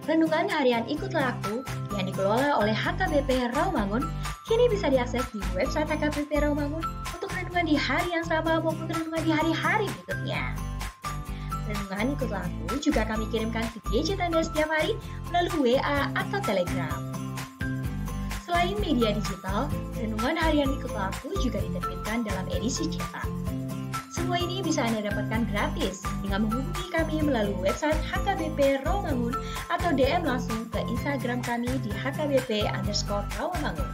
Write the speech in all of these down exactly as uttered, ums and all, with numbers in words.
Renungan harian Ikutlah Aku yang dikelola oleh H K B P Rawamangun kini bisa diakses di website H K B P Rawamangun untuk renungan di hari yang sama maupun renungan di hari-hari berikutnya. Renungan Ikutlah Aku juga kami kirimkan ke gadget Anda setiap hari melalui W A atau Telegram. Selain media digital, renungan harian Ikutlah Aku juga diterbitkan dalam edisi cetak. Semua ini bisa Anda dapatkan gratis dengan menghubungi kami melalui website H K B P Rawamangun atau D M langsung ke Instagram kami di H K B P underscore Rawamangun.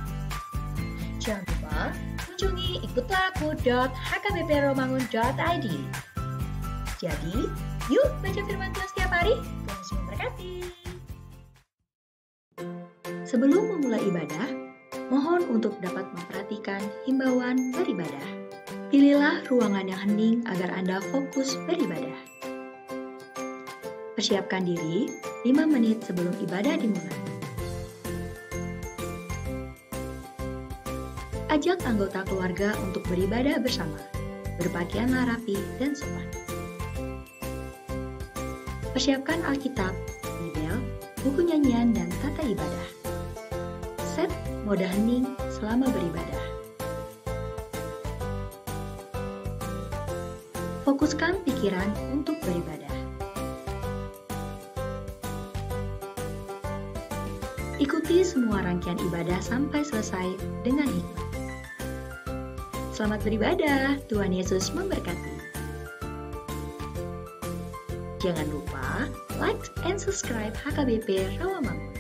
Jangan lupa kunjungi ikutlah aku dot H K B P rawamangun dot I D. Jadi, yuk baca firman Tuhan setiap hari. Tuhan Yesus memberkati. Sebelum memulai ibadah, mohon untuk dapat memperhatikan himbauan beribadah. Pilihlah ruangan yang hening agar Anda fokus beribadah. Persiapkan diri lima menit sebelum ibadah dimulai. Ajak anggota keluarga untuk beribadah bersama. Berpakaianlah rapi dan sopan. Persiapkan Alkitab, Bibel, buku nyanyian, dan tata ibadah. Set mode hening selama beribadah. Fokuskan pikiran untuk beribadah. Ikuti semua rangkaian ibadah sampai selesai dengan hikmat. Selamat beribadah, Tuhan Yesus memberkati. Jangan lupa like and subscribe H K B P Rawamangun.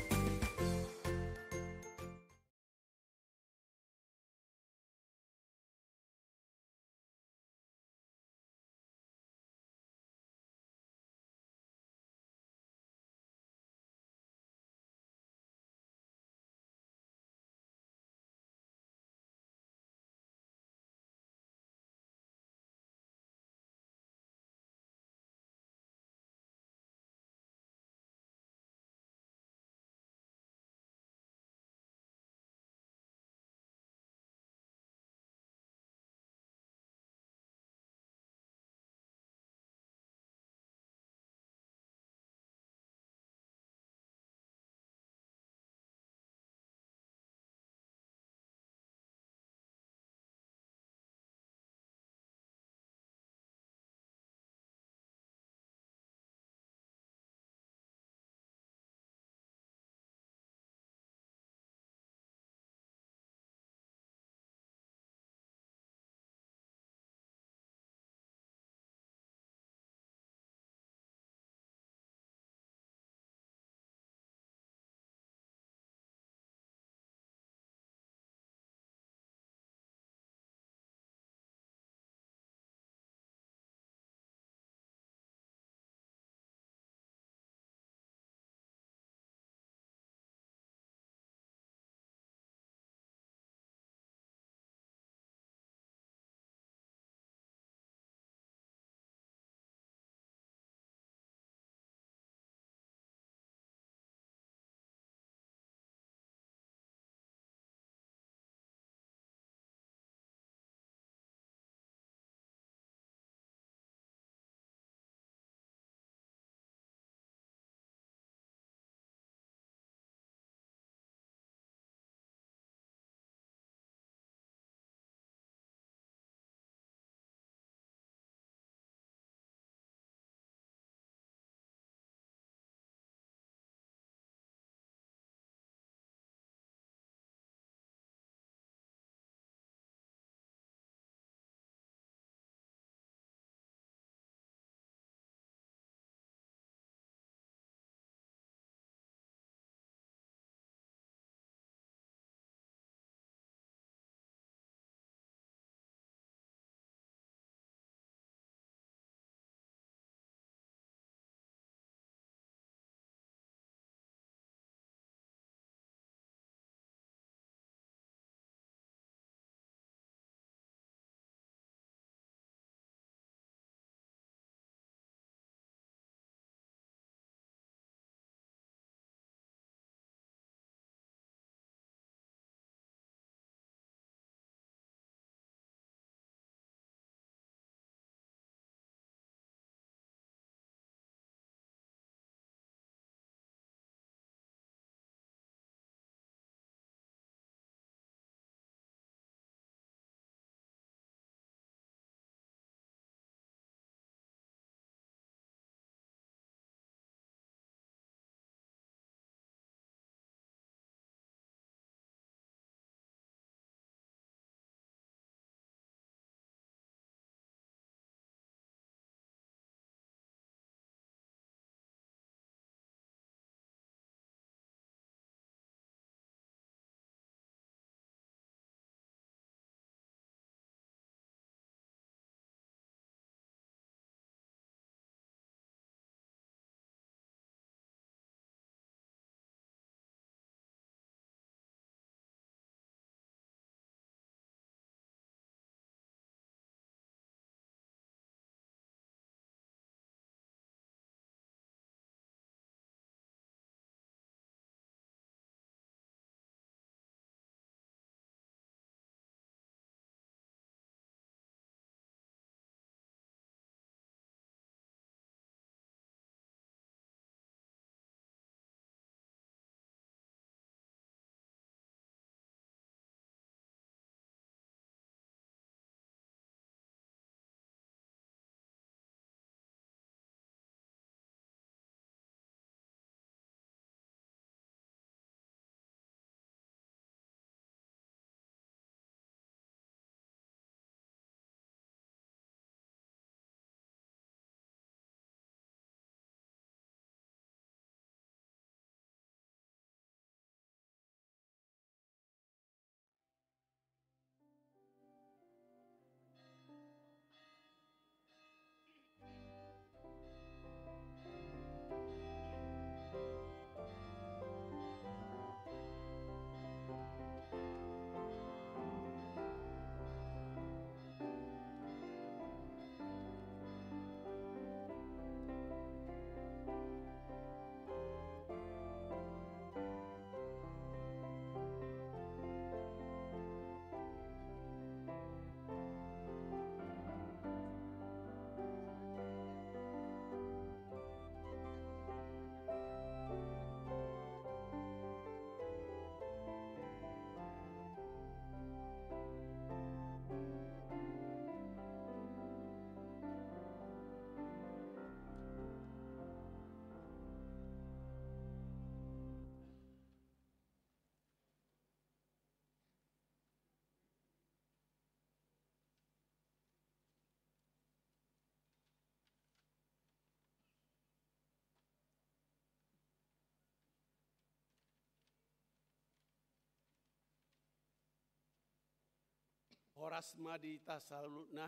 Horas ma di hita saluhutna.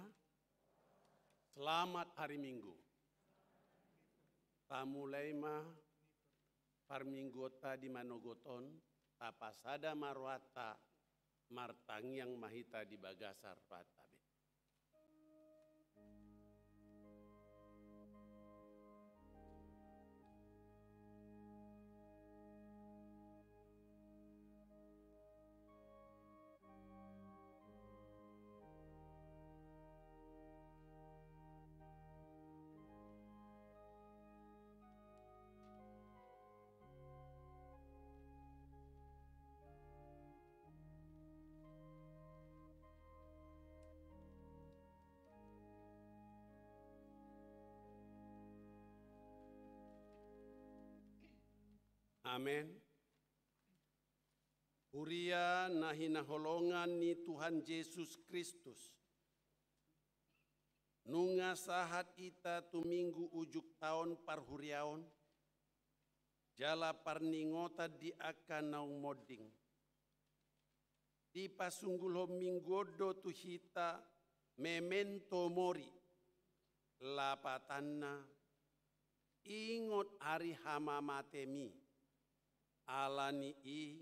Selamat hari Minggu. Tamulai ma parmingguonta di manogot on, tapasada ma rohanta, martangiang ma hita di bagasan rohanta be. Amen. Huria na hinaholongan ni Tuhan Jesus Kristus. Nunga sahat hita tu minggu ujuk taon parhuriaon, jala parningotan di angka naung monding. Dipasunggulhon minggu on do tu hita memento mori, lapatanna, ingot ari hamamatemi. Ala ni i,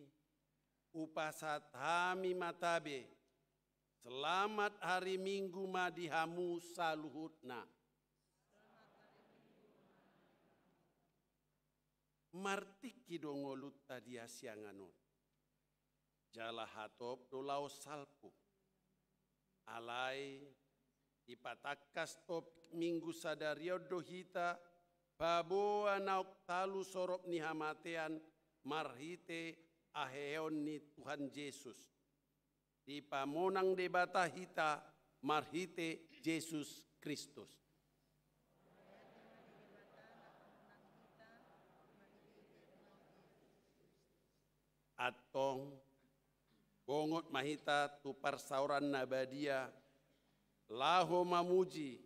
hupasahat hami ma tabe, selamat hari Minggu ma di hamu saluhutna. Martingki do ngolunta di hasiangan on. Jala hatop do laos salpu. Alai, dipatangkas topik Minggu sadari on do hita, paboa naung talu sorop ni hamatean marhite haheheon ni Tuhan Jesus. Dipamonang Debata hita marhite Jesus Kristus. Antong, bongot ma hita tu parsaoran na badia, laho mamuji,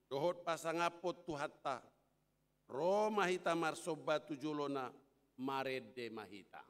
dohot pasangaphon Tuhanta, ro ma hita marsomba tu jolona, marende ma hita.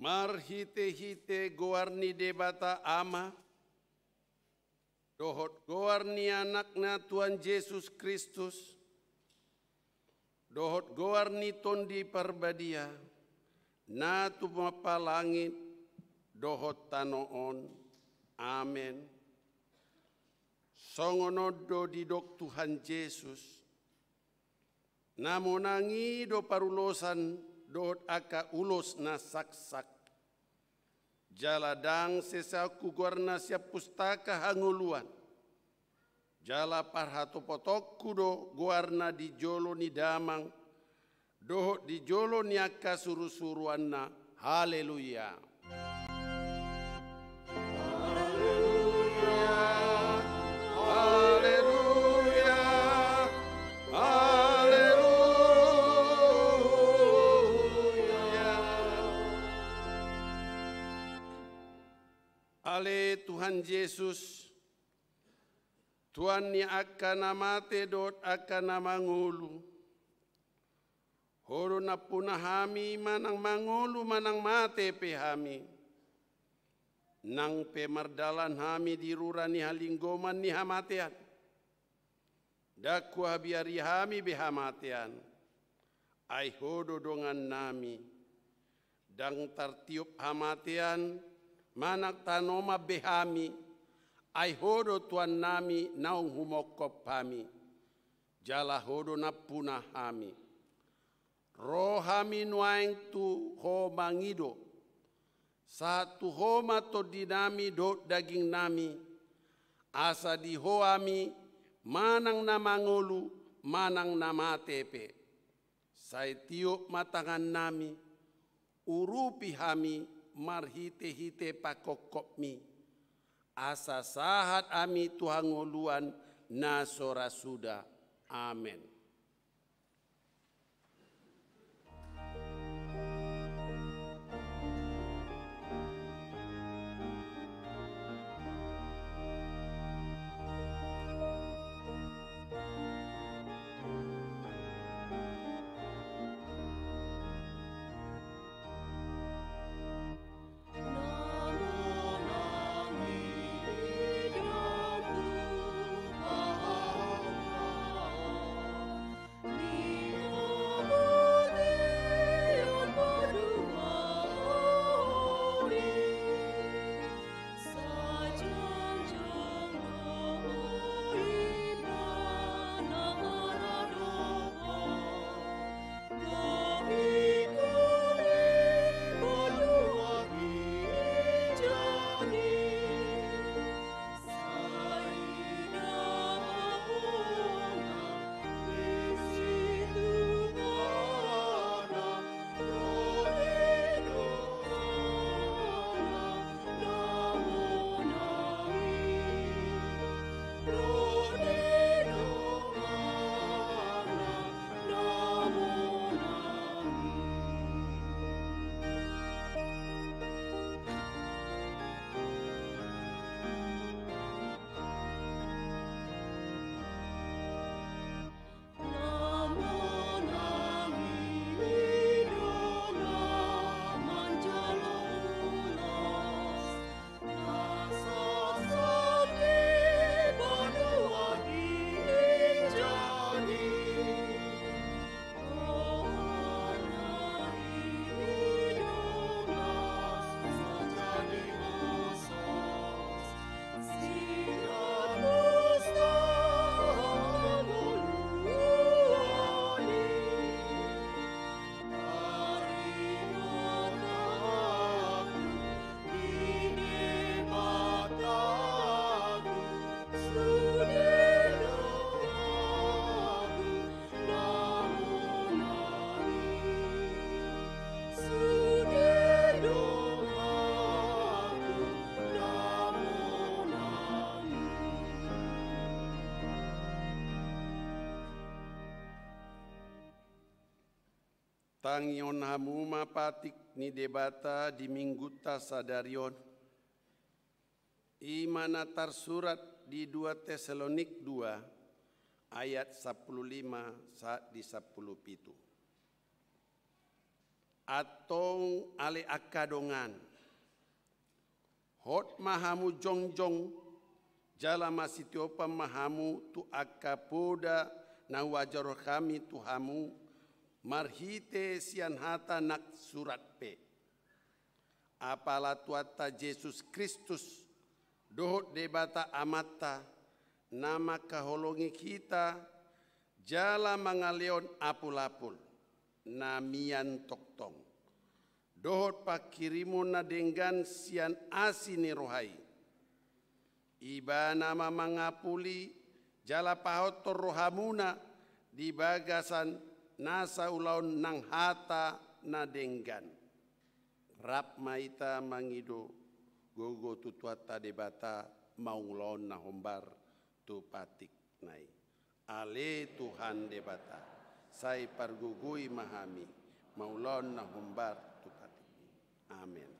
Marhitehite goar ni Debata Ama, dohot goar ni Anakna Tuhan Jesus Kristus, dohot goar ni Tondi Parbadia, na tumompa langit dohot tano on. Amen. Songon on do didok Tuhan Jesus, na monang i do parulosan dohot angka ulos na saksak. Jala ndang sesaonku goarna sian pustaka hangoluan. Jala parhatopotonku do goarna di jolo ni damang, dohot di jolo ni angka surusuruanna. Haleluya. Haleluya. Haleluya. Haleluya. Jesus, Tuan ni angka na mate dohot angka na mangolu, Ho do nampuna hami manang mangolu manang mate pe hami. Nang pe mardalan hami di rura ni halinggoman ni hamatean, ndang huhabiari hami be hamatean, ai Ho do dongannami. Ndang tartiop hamatean manang tanoman be hami, ai Ho do Tuannami naung humongkop hami, jala Ho do nampuna hami. Ro hami nuaeng tu Ho mangido, sahat tu Ho ma tondinami dohot dagingnami, asa di Ho hami manang na mangolu manang na mate pe. Sai tiop ma tangannami, urupi hami marhitehite pangkopkopmi, asa sahat hami tu hangoluan na so ra suda. Amen. Tangihon hamu ma patik ni Debata di Minggunta sadari on. I ma na tarsurat di dua Tesalonik dua ayat sampulu lima sahat di sampulu pitu. Antong ale angka dongan, hot ma hamu jongjong, jala masitiopan ma hamu tu angka poda na huajarhon hami tu hamu marhite sian hata na surat pe. Apala Tuhanta Jesus Kristus dohot Debata Amanta, na mangkaholongi hita jala mangalehon apulapul na mian tongtong, dohot panghirimon na denggan sian asi ni roha i. Ibana ma mangapuli jala pahothon rohamuna di bagasan nasa ulaon nang hata na denggan. Rap ma hita mangido gogo tu Tuhanta Debata mangulahon na hombar tu patikna i. Ale Tuhan Debata, sai pargogoi ma hami mangulahon na hombar tu patikmi. Amen.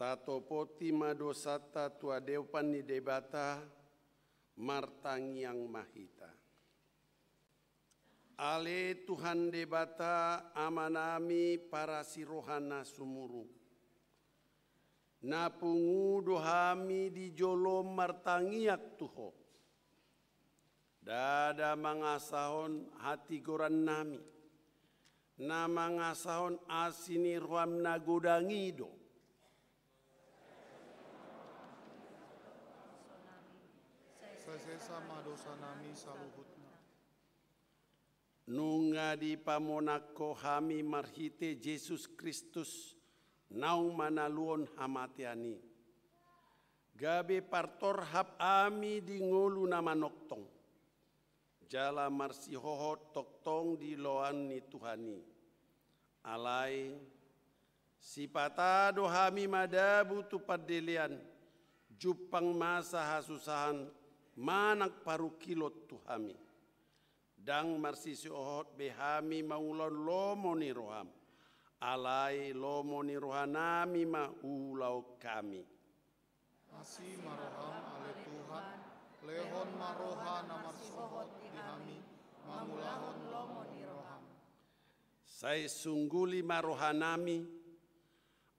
Tatopoti ma dosanta tu adopan ni Debata, martangiang ma hita. Ale Tuhan Debata, Amanami parasi roha na sumurung. Na pungu do hami di jolom martangiang tu Ho. Ndada mangasahon hatigorannami, na mangasahon asi ni roham na godang i do. Sai sesa ma dosanami saluhutna. Nunga dipamonang Ho hami marhite Jesus Kristus, naung manaluhon hamatean i. Gabe partorhap hami di ngolu na manongtong. Jala marsihohot tongtong di loan ni Tuhan i. Alai, sipata do hami madabu tu pandelean, jumpang masa hasusahan manang parungkilon tu hami. Ndang marsihohot be hami mangulahon lomo ni roham. Alai lomo ni rohanami ma huulahon hami. Asi ma roham, ale Tuhan, lehon ma roha na marsihohot di hami, mangulahon lomo ni roham. Sai sungguli ma rohanami,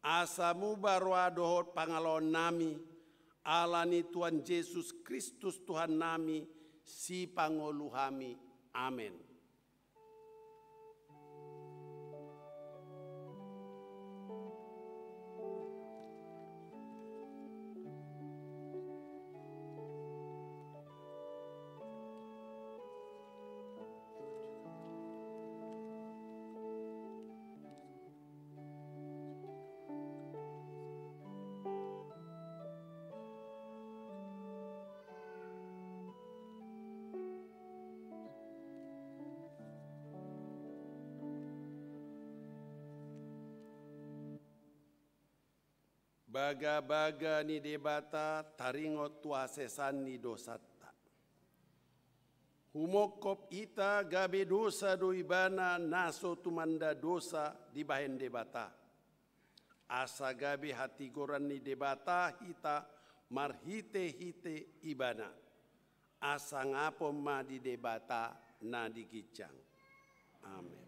asa muba roha dohot pangalaonami, ala ni Tuhan Jesus Kristus Tuhannami, sipangolu hami. Amen. Bagabaga ni Debata taringot tu hasesan ni dosanta. Humongkop hita gabe dosa do ibana na so tumanda dosa dibahen Debata. Asa gabe hatigoran ni Debata hita marhitehite ibana. Asa ngapon ma di Debata na di ginjang. Amen.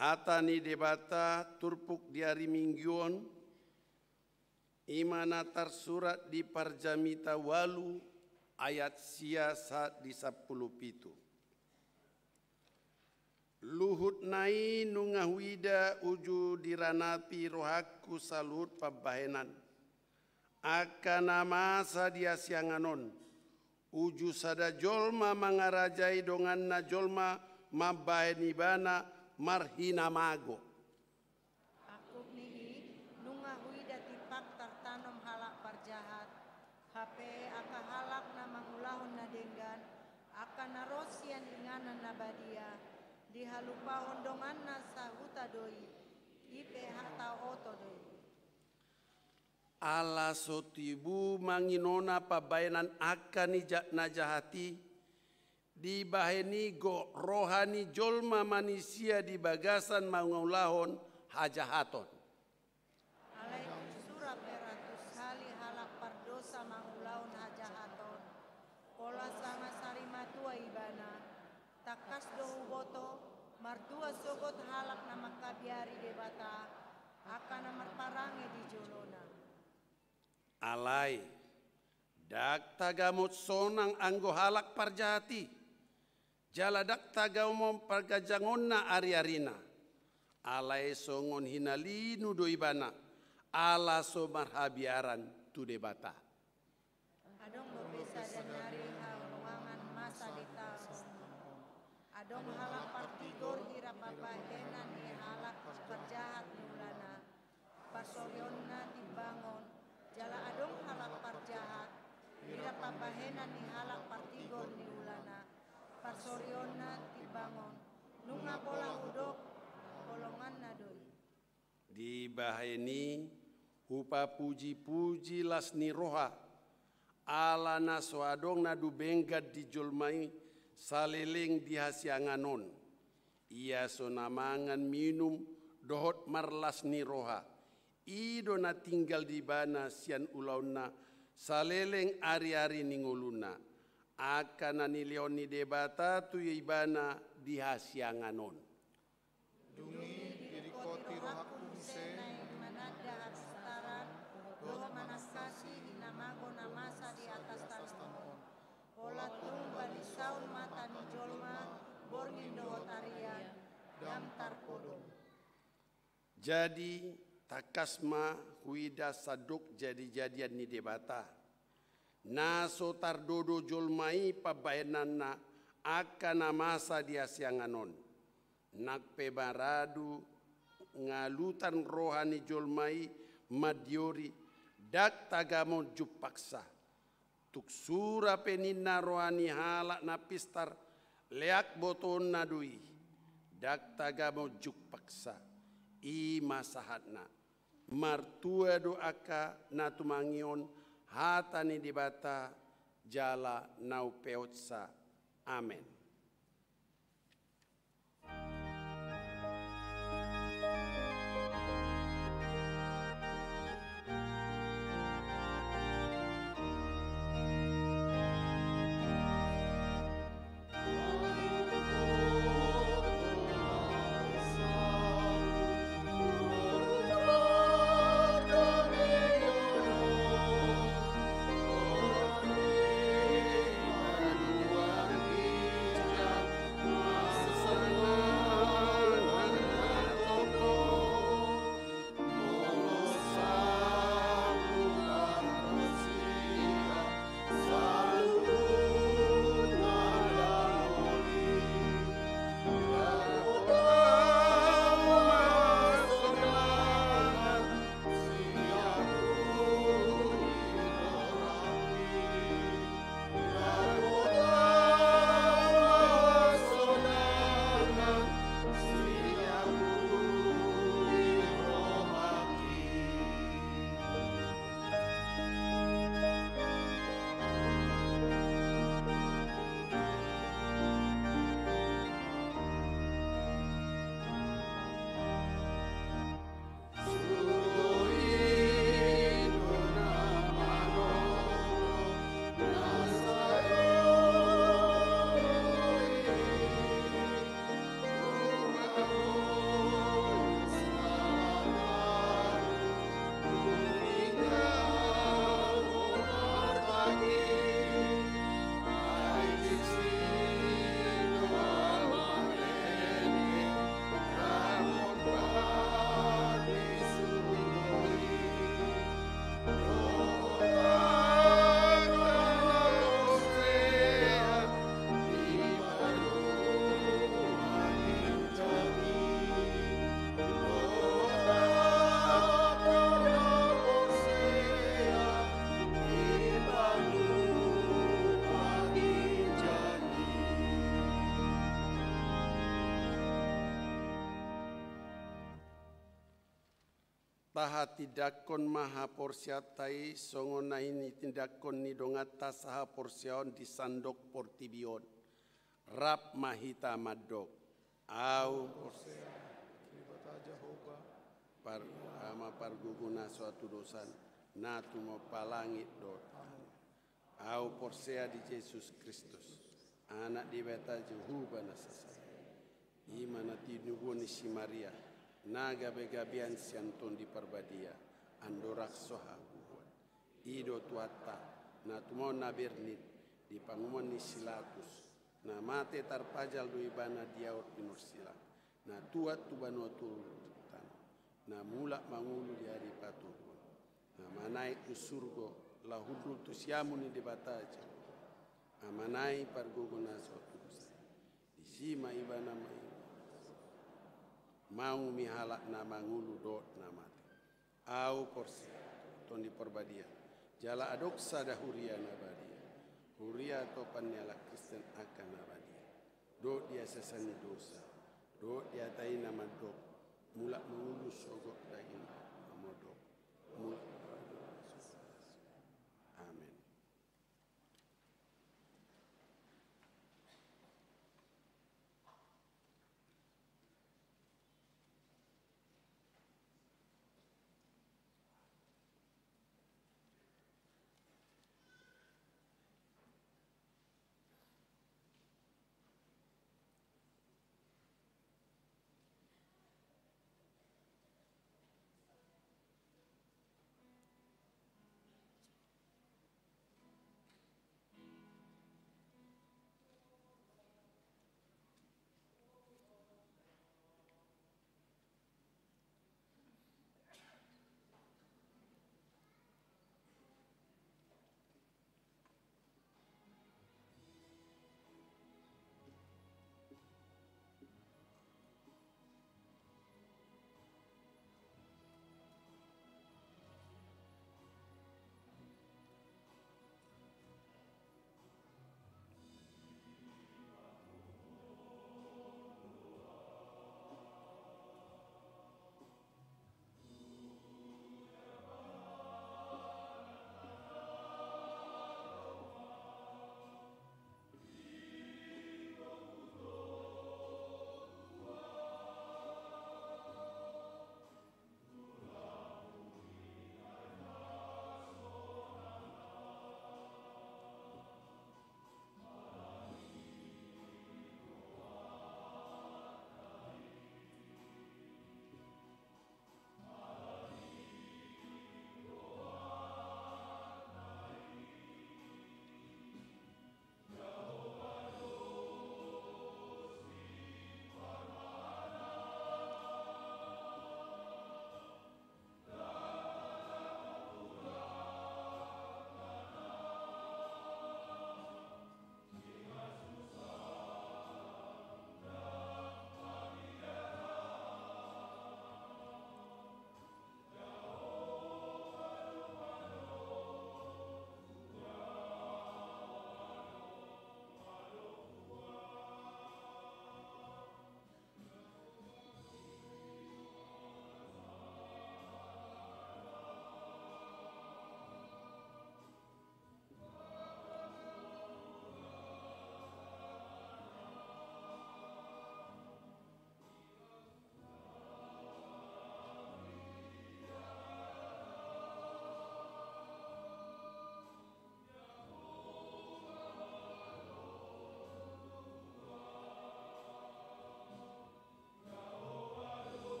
Hata ni Debata turpuk di ari Minggu on, i ma na tarsurat di Parjamita ualu ayat sia sahat di sampulu pitu. Luhutna i nunga huida uju diranapi rohangku saluhut pambahenan, angka na masa di hasiangan on, uju sada jolma mangarajai donganna jolma mambahen ibana marhinamago. Angkup ni i, nunga huida tipak tartanom halak parjahat, hape angka halak na mangulahon na denggan, angka na ro sian inganan na badia, dihalupahon donganna sahuta do i, i pe hata oto do i. Ala so tibu manginona pambahenan angka ni ja-, na jahat i, dibahen i gok roha ni jolma manisia di bagasan mangulahon hajahaton. Alai dung sura pe ratus hali halak pardosa mangulahon hajahaton, pola sanga sarimatua ibana, tangkas do huboto, martua sogot halak na mangkabiari Debata, angka na marparange di jolona. Alai, ndang tagamon sonang anggo halak parjahat i, jala ndang tagamon parganjangonna ariarina. Alai songon hinalinu do ibana, ala so marhabiaran tu Debata. Adong dope sada nari haholongangan masa di taon on. Adong halak partigor hira pambahenan ni halak parjahat ni ulana, parsorionna timbang on, jala adong halak parjahat hira pambahenan ni halak partigor ni ulana, parsorionna timbang on, nunga pola hudok, holonganna do i. Dibahen i hupapujipuji las ni roha, ala na so adong na dumenggan di jolma i saleleng di hasiangan on. Ia so na mangan minum dohot marlas ni roha, i do na tinggal di ibana sian ulaonna saleleng ariari ni ngoluna, angka na nilehon ni Debata tu ibana di hasiangan on. Dung i diringkoti rohangku muse naeng mananda hapistaran dohot manangkasi hinamago na masa di atas tano on. Pola tung balisaon mata ni jolma borngin dohot arian, dang tarpodom. Jadi, tangkas ma huida sandok jadijadian ni Debata, na so tardodo jolma i pambahenanna angka na masa di hasiangan on. Nang pe maradu ngalutan roha ni jolma i mandiori, ndang tagamon jumpangsa. Tung sura pe ninna roha ni halak na pistar, leak botoonna do i, ndang tagamon jumpangsa. I ma sahatna. Martua do angka na tumangihon hata ni Debata jala na umpeopsa. Amen. Tahatindangkon ma haporseaonta i songon na tinindangkon ni donganta sahaporseaon di sandok portibi on. Rap ma hita mandok. Ahu porsea di Debata Jahowa, par, Ama pargogo na so hatudosan, na tumompa langit dohot tano. Ahu porsea di Jesus Kristus, Anak Debata Jahowa na sasada. I ma na tinubuan ni si Maria, na gabegabean sian Tondi Parbadia, andorang so habubuhan. I do Tuhanta, na tumaon na bernit, di panguhuman ni si Latus, na mate tarpajal do ibana di aor pinorsilang, na tuat tu banua toru tano, na mulak mangolu di ari patoluhon, na manaek tu surgo, laho hundul tu siamun ni Debata Jahowa, Amanami pargogo na so hatudosan. Disi ma ibana ma i mangumumi halak na mangolu dohot na mate. Ahu porsea Tondi Parbadia, jala adong sada huria na badia, huria atopan ni halak Kristen angka na badia, dohot di hasasahan ni dosa, dohot di hata i na mandok, mulak mangolu sogot daging na modom, mulak. Amen.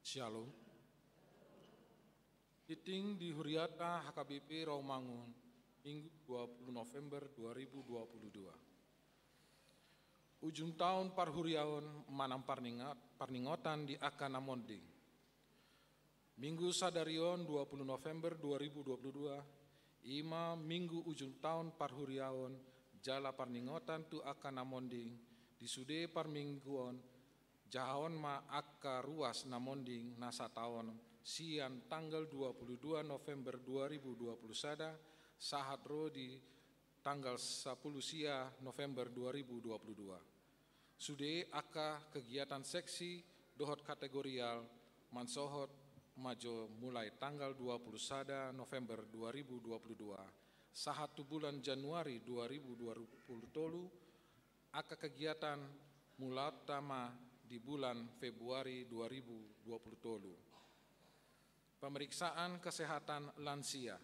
Shalom. Tingting di huriata H K B P Rawamangun, Minggu dua puluh November dua ribu dua puluh dua. Ujung taon parhuriaon manang parningot-, parningotan di angka na monding. Minggu sadari on dua puluh November dua ribu dua puluh dua, i ma minggu ujung taon parhuriaon jala parningotan tu angka na monding. Di sude parmingguon, jahaon ma angka ruas na monding na sataon sian tanggal dua puluh dua November dua ribu dua puluh sada sahat ro di tanggal sapuluh sia November dua ribu dua puluh dua. Sude angka kegiatan seksi dohot kategorial mansohot ma jo mulai tanggal dua puluh sada November dua ribu dua puluh dua sahat tu bulan Januari dua ribu dua puluh tolu, angka kegiatan mulaonta ma di bulan Februari dua ribu dua puluh tolu. Pemeriksaan kesehatan lansia.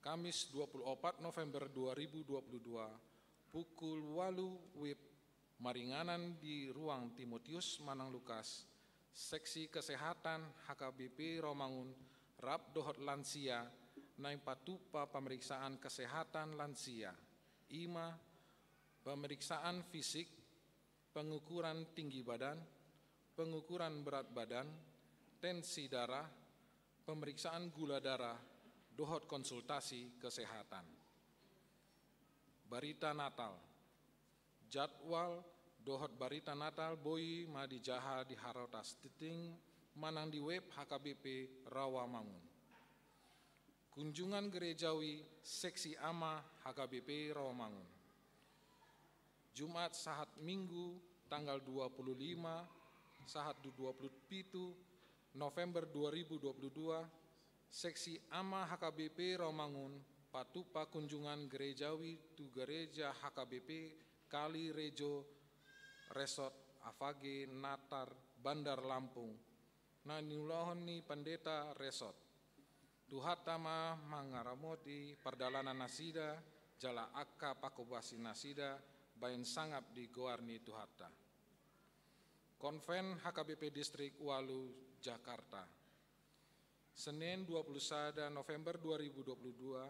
Kamis dua puluh opat November dua ribu dua puluh dua, pukul ualu wib maringanan di ruang Timotius manang Lukas, seksi kesehatan H K B P Rawamangun rap dohot lansia naeng patupa pemeriksaan kesehatan lansia, i ma pemeriksaan fisik, pengukuran tinggi badan, pengukuran berat badan, tensi darah, pemeriksaan gula darah, dohot konsultasi kesehatan. Barita Natal. Jadwal dohot barita Natal boi ma dijaha di harotas tingting manang di web H K B P Rawamangun. Kunjungan gerejawi seksi ama H K B P Rawamangun. Jumat sahat Minggu tanggal dua puluh lima sahat tu dua puluh pitu November dua ribu dua puluh dua, seksi ama H K B P Rawamangun patupa kunjungan gerejawi tu gereja H K B P Kali Rejo Resort Avage Natar Bandar Lampung, na niulahon ni Pandeta Resort. Tuhanta ma mangaramoti pardalanan nasida, jala angka pangkobasan nasida baen sangap di goar ni Tuhanta. Konven H K B P Distrik Ualu Jakarta. Senin dua puluh sada November dua ribu dua puluh dua,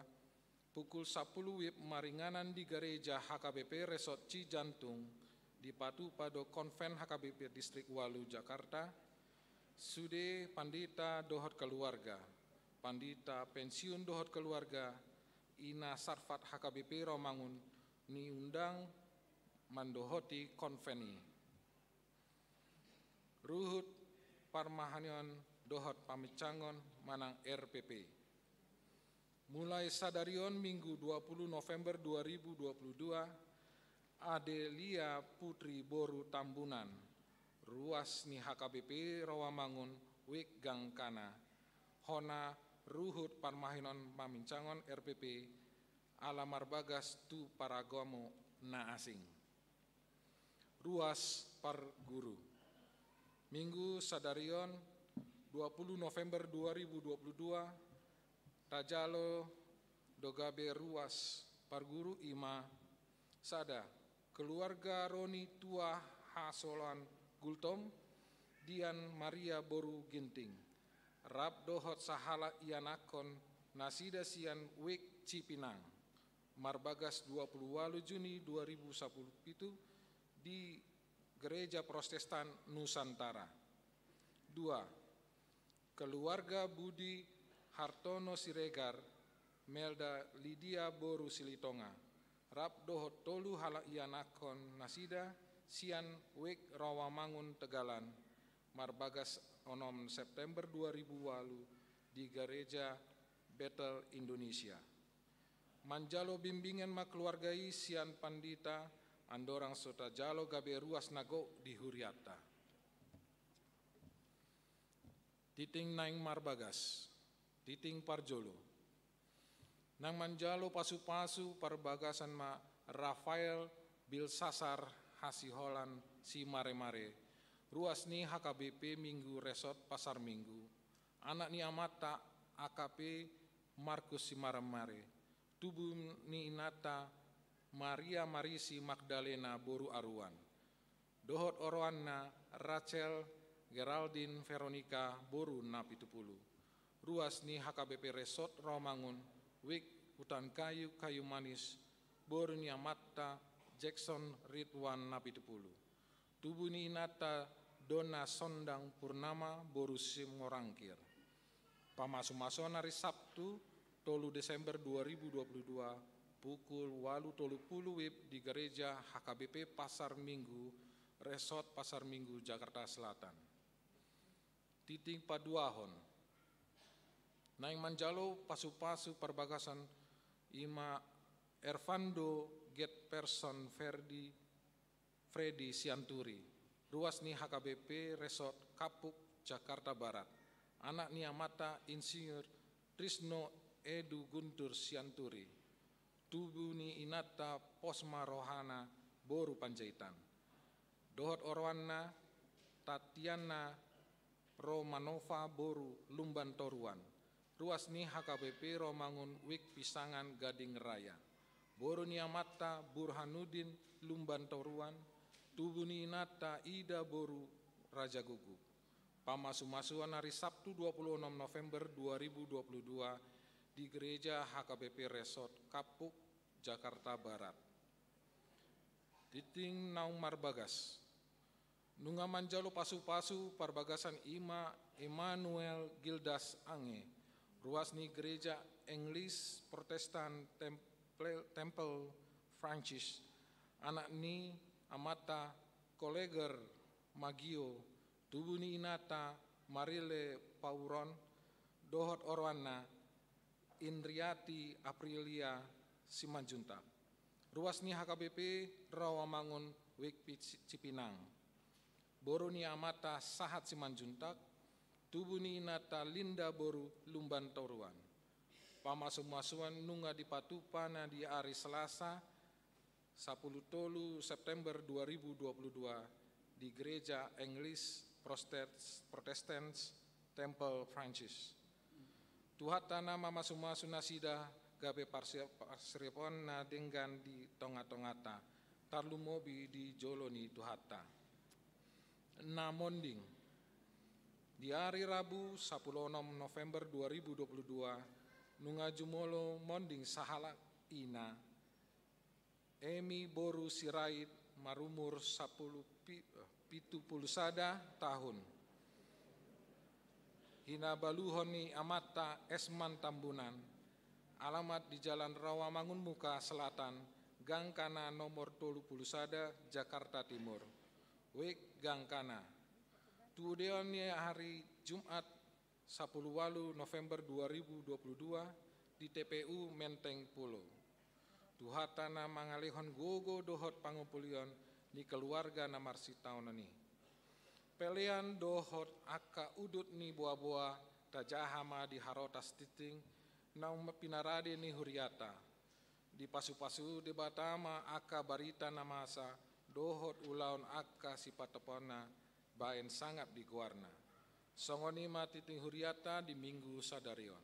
pukul sapuluh wib maringanan di gereja H K B P Resort Cijantung, dipatupa do konven H K B P Distrik Ualu Jakarta, sude pandita dohot keluarga, pandita pensiun dohot keluarga, ina sarfat H K B P Rawamangun niundang mandohoti konven i. Ruhut parmahanion dohot pamincangon manang R P P. Mulai sadari on Minggu dua puluh November dua ribu dua puluh dua, Adelia Putri boru Tambunan, ruas ni H K B P Rawamangun wik gangkana, hona ruhut parmahanion pamincangon R P P ala marbagas tu paragamo na asing. Ruas parguru. Minggu sadari on dua puluh November dua ribu dua puluh dua, tajalo do gabe ruas parguru i ma: sada, keluarga Roni Tua Hasolan Gultom, Dian Maria boru Ginting, rap dohot sahalak ianakhon nasida sian wik Cipinang, marbagas dua puluh ualu Juni dua ribu sapuluh pitu di Gereja Protestan Nusantara. Dua, keluarga Budi Hartono Siregar, Melda Lidia boru Silitonga, rap dohot tolu halak ianakhon nasida sian wik Rawamangun Tegalan, marbagas onom September dua ribu ualu di Gereja Betel Indonesia. Manjalo bimbingan ma keluarga i sian pandita, andorang so tajalo gabe ruas na gok di hurianta. Tingting naeng marbagas. Tingting parjolo. Naeng manjalo pasupasu parbagasan ma Rafael Bilsasar Hasiholan Simaremare, ruas ni H K B P Minggu Resort Pasar Minggu, anak ni amanta A K P Markus Simaremare, tubu ni inanta Maria Marisi Magdalena boru Aruan, dohot oroanna Rachel Geraldine Veronica boru Napitupulu. Ruas ni H K B P Resort Rawamangun, Wijk Hutan Kayu, Kayu Manis, boru ni amanta Jackson Ridwan Napitupulu. Tubu ni inanta Donna Sondang Purnama boru Simorangkir. Pamasumasuon ari Sabtu, tolu Desember dua ribu dua puluh dua, pukul ualu tolu pulu WIB di Gereja H K B P Pasar Minggu, Resort Pasar Minggu, Jakarta Selatan. Tintin paduahon. Naeng manjalo pasupasu parbagason i ma Ervando Getperson Ferdi Freddy Sianturi, ruas ni H K B P Resort Kapuk, Jakarta Barat, anak ni amanta Insinyur Trisno Edu Guntur Sianturi, tubu ni inanta Posma Rohana boru Panjaitan, dohot oroanna Tatiana Romanova boru Lumban Toruan, ruas ni H K B P Rawamangun, Wijk Pisangan, Gading Raya. Boru ni amanta Burhanuddin Lumban Toruan, tubu ni inanta Ida boru Rajaguguk. Pamasumasuon ari Sabtu dua puluh enam November dua ribu dua puluh dua di Gereja H K B P Resort Kapuk, Jakarta Barat. Tintin naung marbagas. Nunga manjalo pasupasu parbagason i ma Emmanuel Gildas Ange, ruas ni Gereja English Protestant Temple, Temple Francis, anak ni amanta Koleger Magio, tubu ni inanta Marile Pauron, dohot oroanna Indriati Aprilia Simanjuntak, ruas ni H K B P Rawamangun, Wijk Pi-, Cipinang. Boru ni amanta Sahat Simanjuntak, tubu ni inanta Linda boru Lumban Toruan. Pamasumasuon nunga dipatupa na di ari Selasa, sapuluh tolu September dua ribu dua puluh dua di Gereja English Protest-, Protestant Temple Francis. Tuhanta na mamasumasu nasida gabe parsi-, parsaripeon na denggan di tongatonganta, tarlumobi di jolo ni Tuhanta. Na monding. Di ari Rabu, sapuluh onom November dua ribu dua puluh dua, nunga jumolo monding sahalak ina, Emi boru Sirait, marumur sapuluh pi-, eh, pitu pulu sada tahun. Hinabaluhon ni amanta Esman Tambunan, alamat di Jalan Rawamangun Muka Selatan, Gang Kana nomor tolu pulu sada, Jakarta Timur. Wijk Gang Kana. Tudeon ni ari Jumat, sapuluh ualu November dua ribu dua puluh dua, di T P U Menteng Pulo. Tuhanta na mangalehon gogo dohot pangumpulion ni keluarga na marsitaonon i. Pelean dohot angka udut ni boaboa tajaha ma di harotas tintin naung pinarade ni huriata. Dipasupasu Debata ma angka barita na masa dohot ulaon angka sipatoponna baen sangap di goarna. Songon i ma tintin huriata di Minggu sadari on.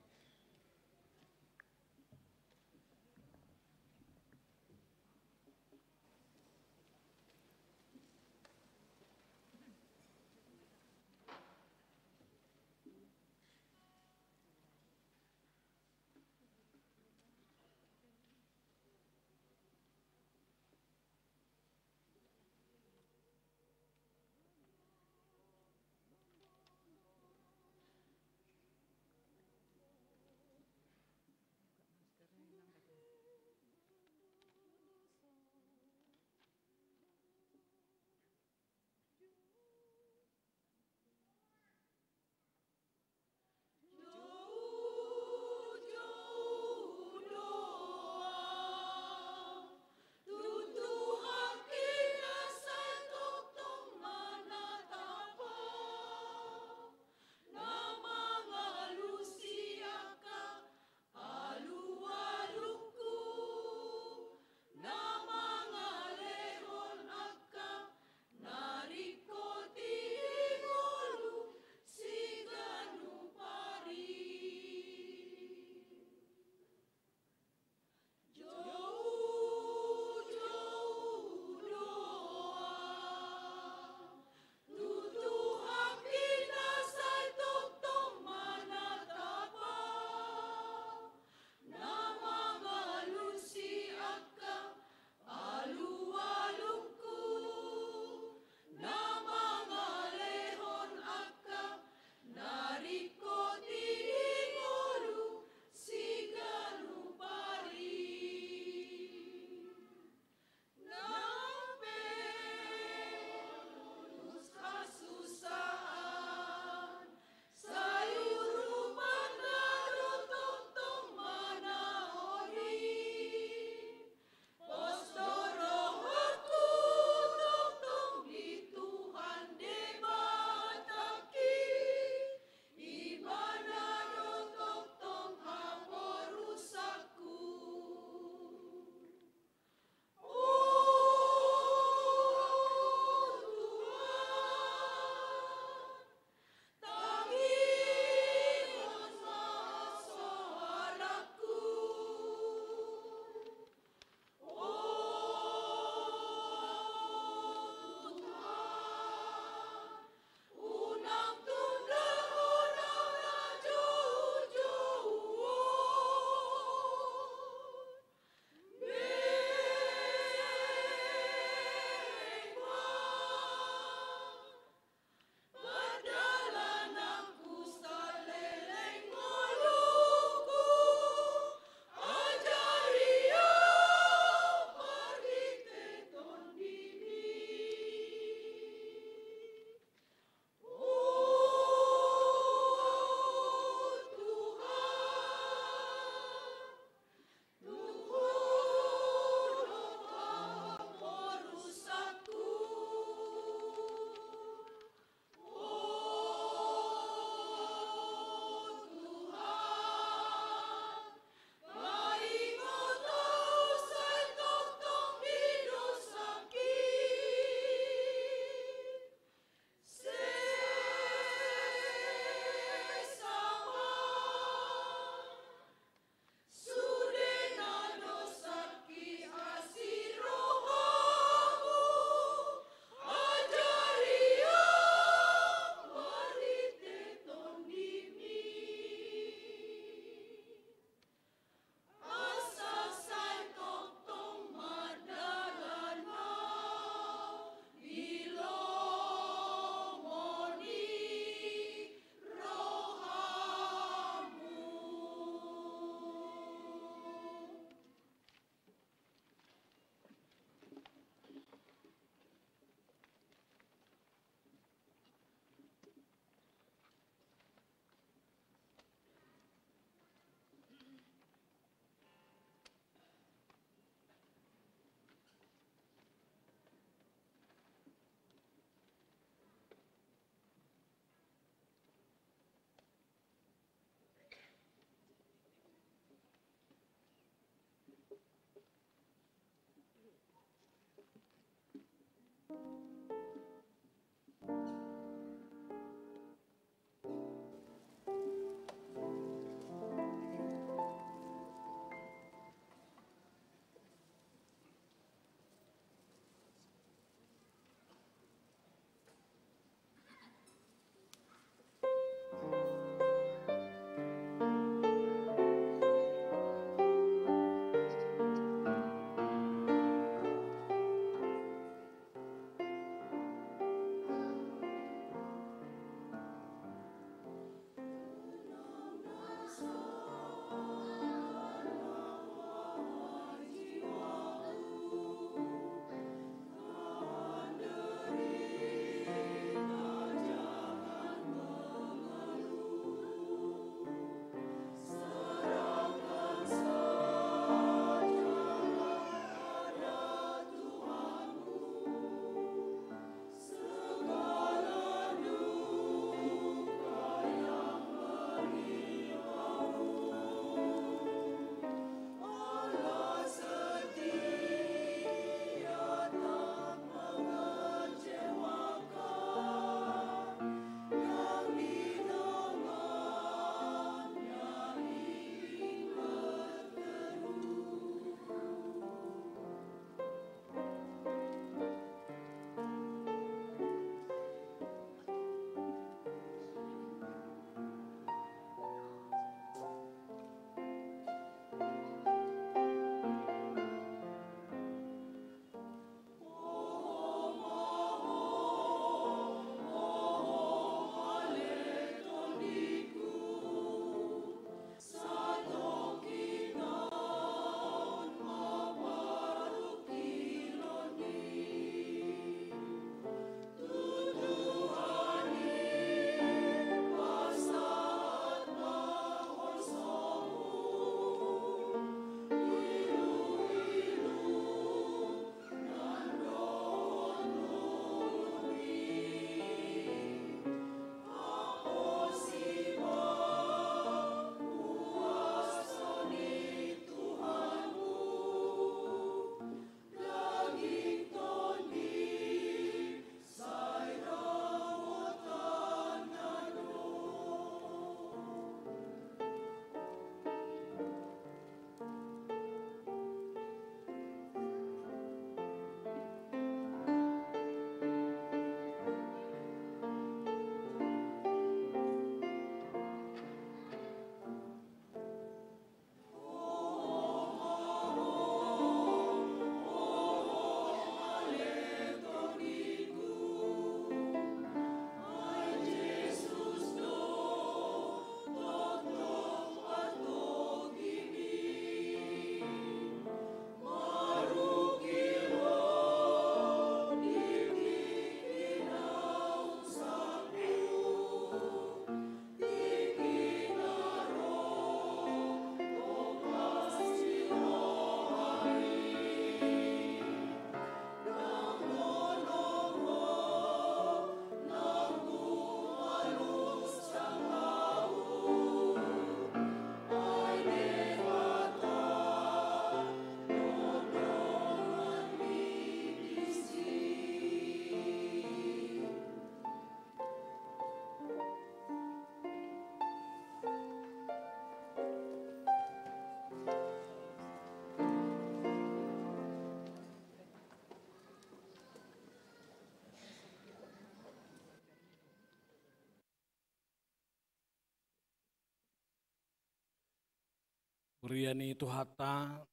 Huria ni Tuhanta,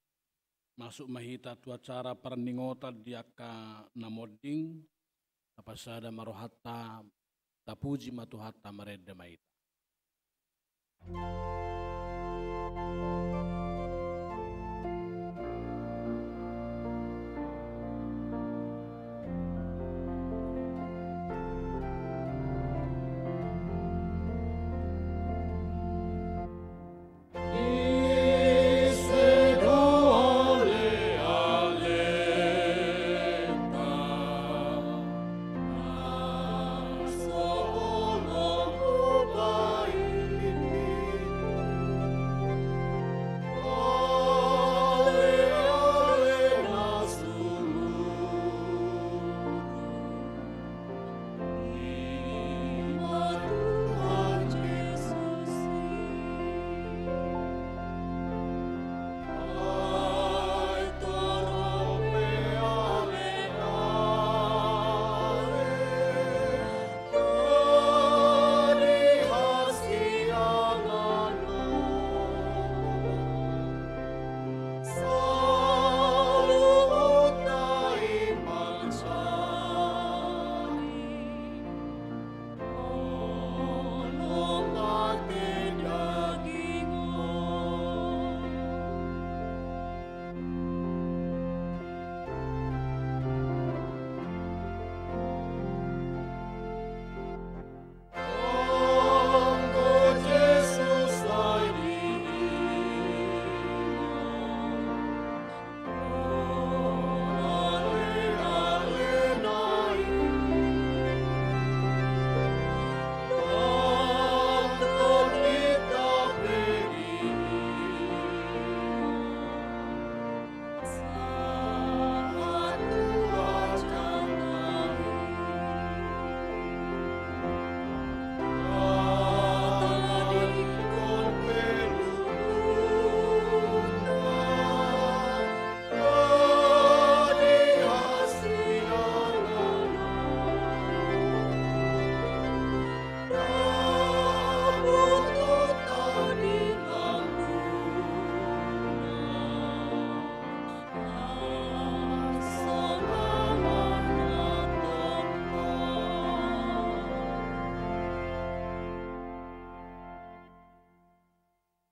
masuk ma hita tu acara parningotan di angka na monding. Tapasada ma rohanta, tapuji ma Tuhanta, marende ma hita.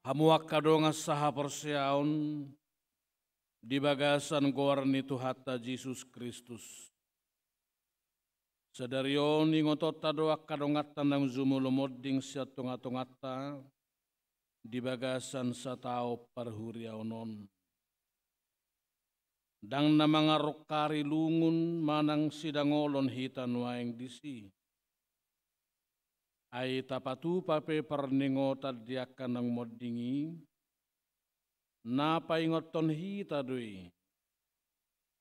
Hamu angka dongan sahaporseaon di bagasan goar ni Tuhanta Jesus Kristus. Sadari on ingotonta do angka donganta naung jumolo monding sian tongatonganta di bagasan sataon parhuriaon on. Ndang na mangarongkari lungun manang sidangolon hita nuaeng disi. Ai tapatupa pe parningotan di angka naung monding i, na paingothon hita do i.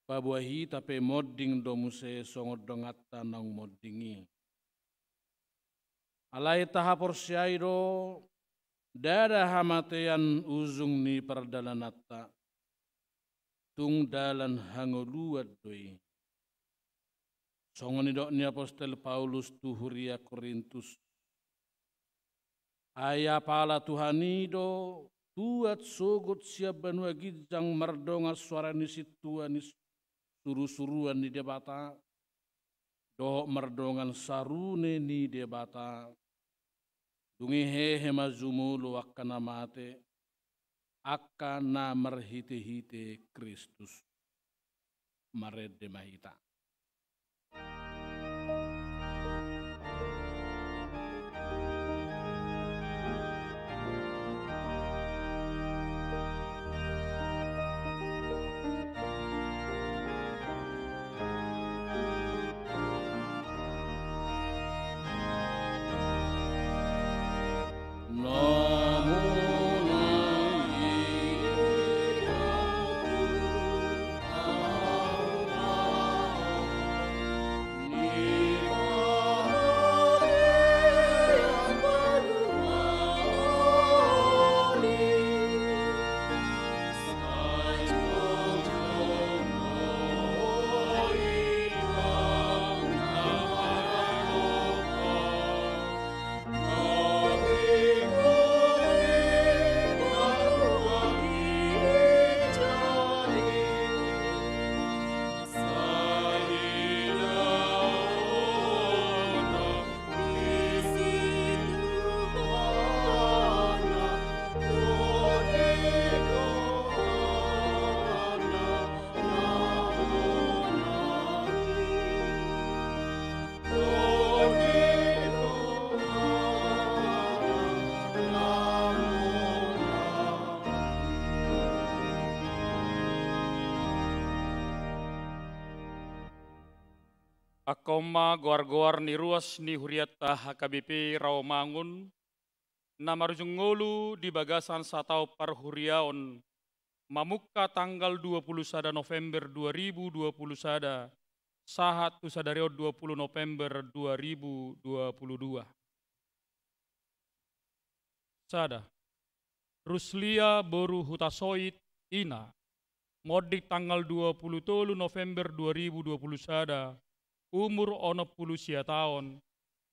Paboa hita pe monding do muse songon donganta naung monding i. Alai tahaporseai do, ndada hamatean ujung ni pardalananta. Tung dalan hangoluan do i. Songon nidok ni apostel Paulus tu huria Korintus. Ai apala Tuhan i do tuat sogot sian banua ginjang mardongan soara ni sintua ni surusuruan ni Debata, dohot mardongan sarune ni Debata, dung i hehe ma jumolo angka na mate, angka na marhitehite Kristus. Marende ma hita. Angka on ma goar-goar ni ruas ni hurianta H K B P Rawamangun, na marujung ngolu di bagasan sataon parhuriaon, mamungka tanggal dua puluh sada November dua ribu dua puluh sada, sahat tu sadari on dua puluh November dua ribu dua puluh dua. Sada. Ruslia boru Hutasoit, ina, monding tanggal dua puluh tolu November dua ribu dua puluh sada, umur onom puluh sia taon,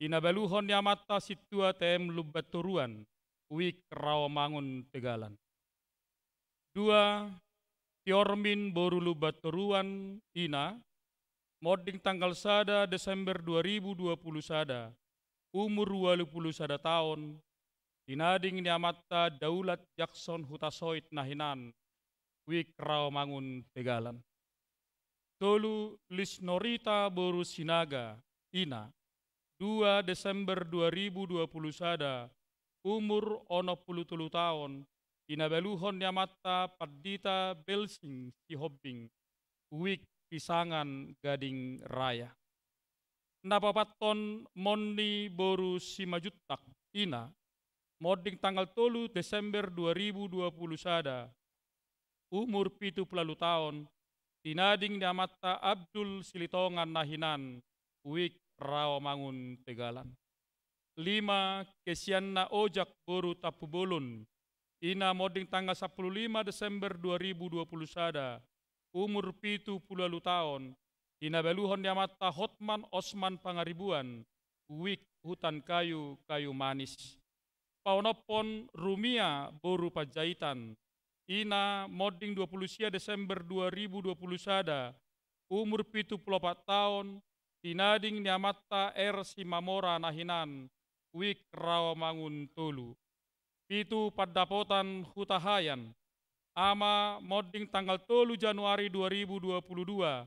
di na baluhon ni amanta Sintua T M Lumbantoruan, Wik Rawamangun, Tegalan. Dua. Tiormin boru Lumbantoruan, ina, monding tanggal sada Desember dua ribu dua puluh sada, umur ualu puluh sada taon, di na ding ni amanta Daulat Jakson Hutasoit na hinan, Wik Rawamangun, Tegalan. Tolu. Lisnorita boru Sinaga, ina, dua Desember dua ribu dua puluh sada, umur onom puluh tolu taon, di na baluhon ni amanta Pandita Belsing Sihombing, Wik Pisangan, Gading Raya. Na paopathon Monni boru Simanjuntak, ina, monding tanggal tolu Desember dua ribu dua puluh sada, umur pitu puluh ualu taon, di na ding ni amanta Abdul Silitonga na hinan, Wik Rawamangun, Tegalan. Lima. Kesianna Ojak boru Tampubolon, ina, monding tanggal sampulu lima Desember dua ribu dua puluh sada, umur pitu puluh ualu taon, di na baluhon ni amanta Hotman Osman Pangaribuan, Wik Hutan Kayu, Kayu Manis. Paonomhon Rumia boru Panjaitan, ina, monding dua puluh sia Desember dua ribu dua puluh sada, umur pitu puluh opat taon, di na ding ni amanta R Simamora na hinan, Wik Rawamangun, Tolu. Pitu. Pandapotan Hutahaean, ama, monding tanggal tolu Januari dua ribu dua puluh dua,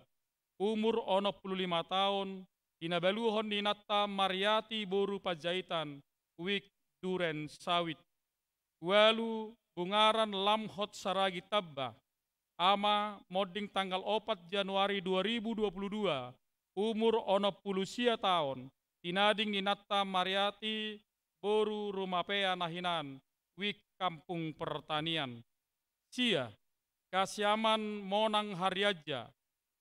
umur onom puluh lima taon, di na baluhon ni inanta Mariati boru Panjaitan, Wik Duren Sawit. Ualu. Bungaran Lamhot Saragi Tamba, ama, monding tanggal opat Januari dua ribu dua puluh dua, umur onom puluh sia taon, di na ding ni inanta Mariati boru Rumapea na hinan, Wik Kampung Pertanian. Sia. Kasiaman Monang Harianja,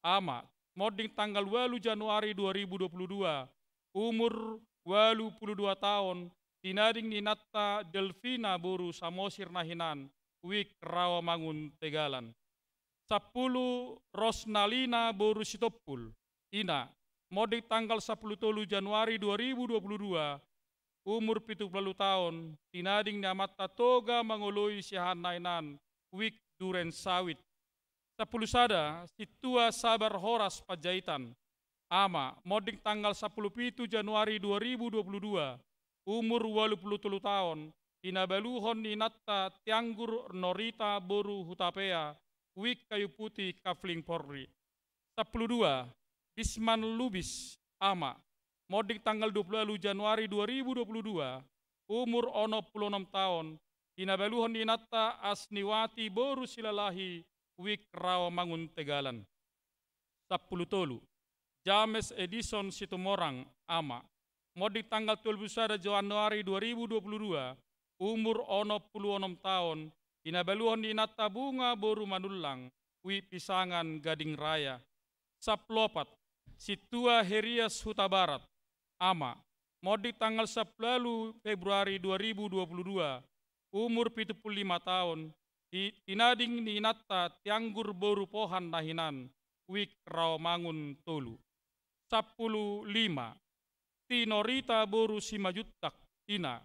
ama, monding tanggal ualu Januari dua ribu dua puluh dua, umur ualu puluh dua taon, di na ding ni inanta Delvina boru Samosir na hinan, Wik Rawamangun, Tegalan. Sampulu. Rosnalina boru Sitompul, ina, monding tanggal sampulu tolu Januari dua ribu dua puluh dua, umur pitu puluh ualu taon, di na ding ni amanta Toga Mangoloi Siahaan na hinan, Wik Duren Sawit. Sampulu sada. Sintua Sabar Horas Panjaitan, ama, monding tanggal sampulu pitu Januari dua ribu dua puluh dua, umur ualu puluh tolu taon, di na baluhon ni inanta Tianggur Norita boru Hutapea, Wik Kayu Putih, Kafling Polri. Sampulu dua. Bisman Lubis, ama, monding tanggal dua puluh ualu Januari dua ribu dua puluh dua, umur onom puluh onom taon, di na baluhon ni inanta Asniwati boru Silalahi, Wik Rawamangun, Tegalan. Sampulu tolu. James Edison Situmorang, ama, monding tanggal tolu puluh sada Januari dua ribu dua puluh dua, umur onom puluh onom taon, di na baluhon ni inanta Bunga boru Manullang, Wik Pisangan, Gading Raya. Sampulu opat. Sintua Herias Hutabarat, ama, monding tanggal sampulu ualu Februari dua ribu dua puluh dua, umur pitu puluh lima taon, di, di na ding ni inanta Tianggur boru Pohan na hinan, Wik Rawamangun, Tolu. Sampulu lima. Tinorita boru Simanjuntak, ina,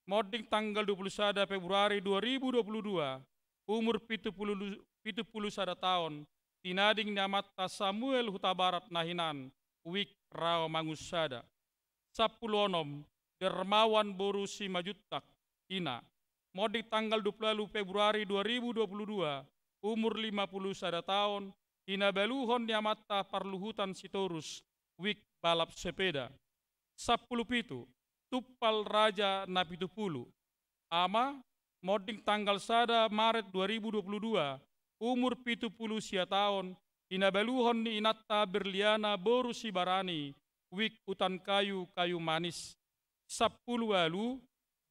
monding tanggal dua puluh sada Februari dua ribu dua puluh dua, umur pitu puluh, pitu puluh sada taon, di na ding ni amanta Samuel Hutabarat na hinan, Wik Rawamangun, Sada. Sampulu onom. Dermawan boru Simanjuntak, ina, monding tanggal dua puluh ualu Februari dua ribu dua puluh dua, umur lima puluh sada taon, di na baluhon ni amanta Parluhutan Sitorus, Wik Balap Sepeda. Sampulu pitu. Tumpal Raja Napitupulu, ama, monding tanggal sada Maret dua ribu dua puluh dua, umur pitu puluh sia taon, tinabaluhon ni inanta Berliana boru Sibarani, Wik Utan Kayu, Kayu Manis. Sampulu ualu,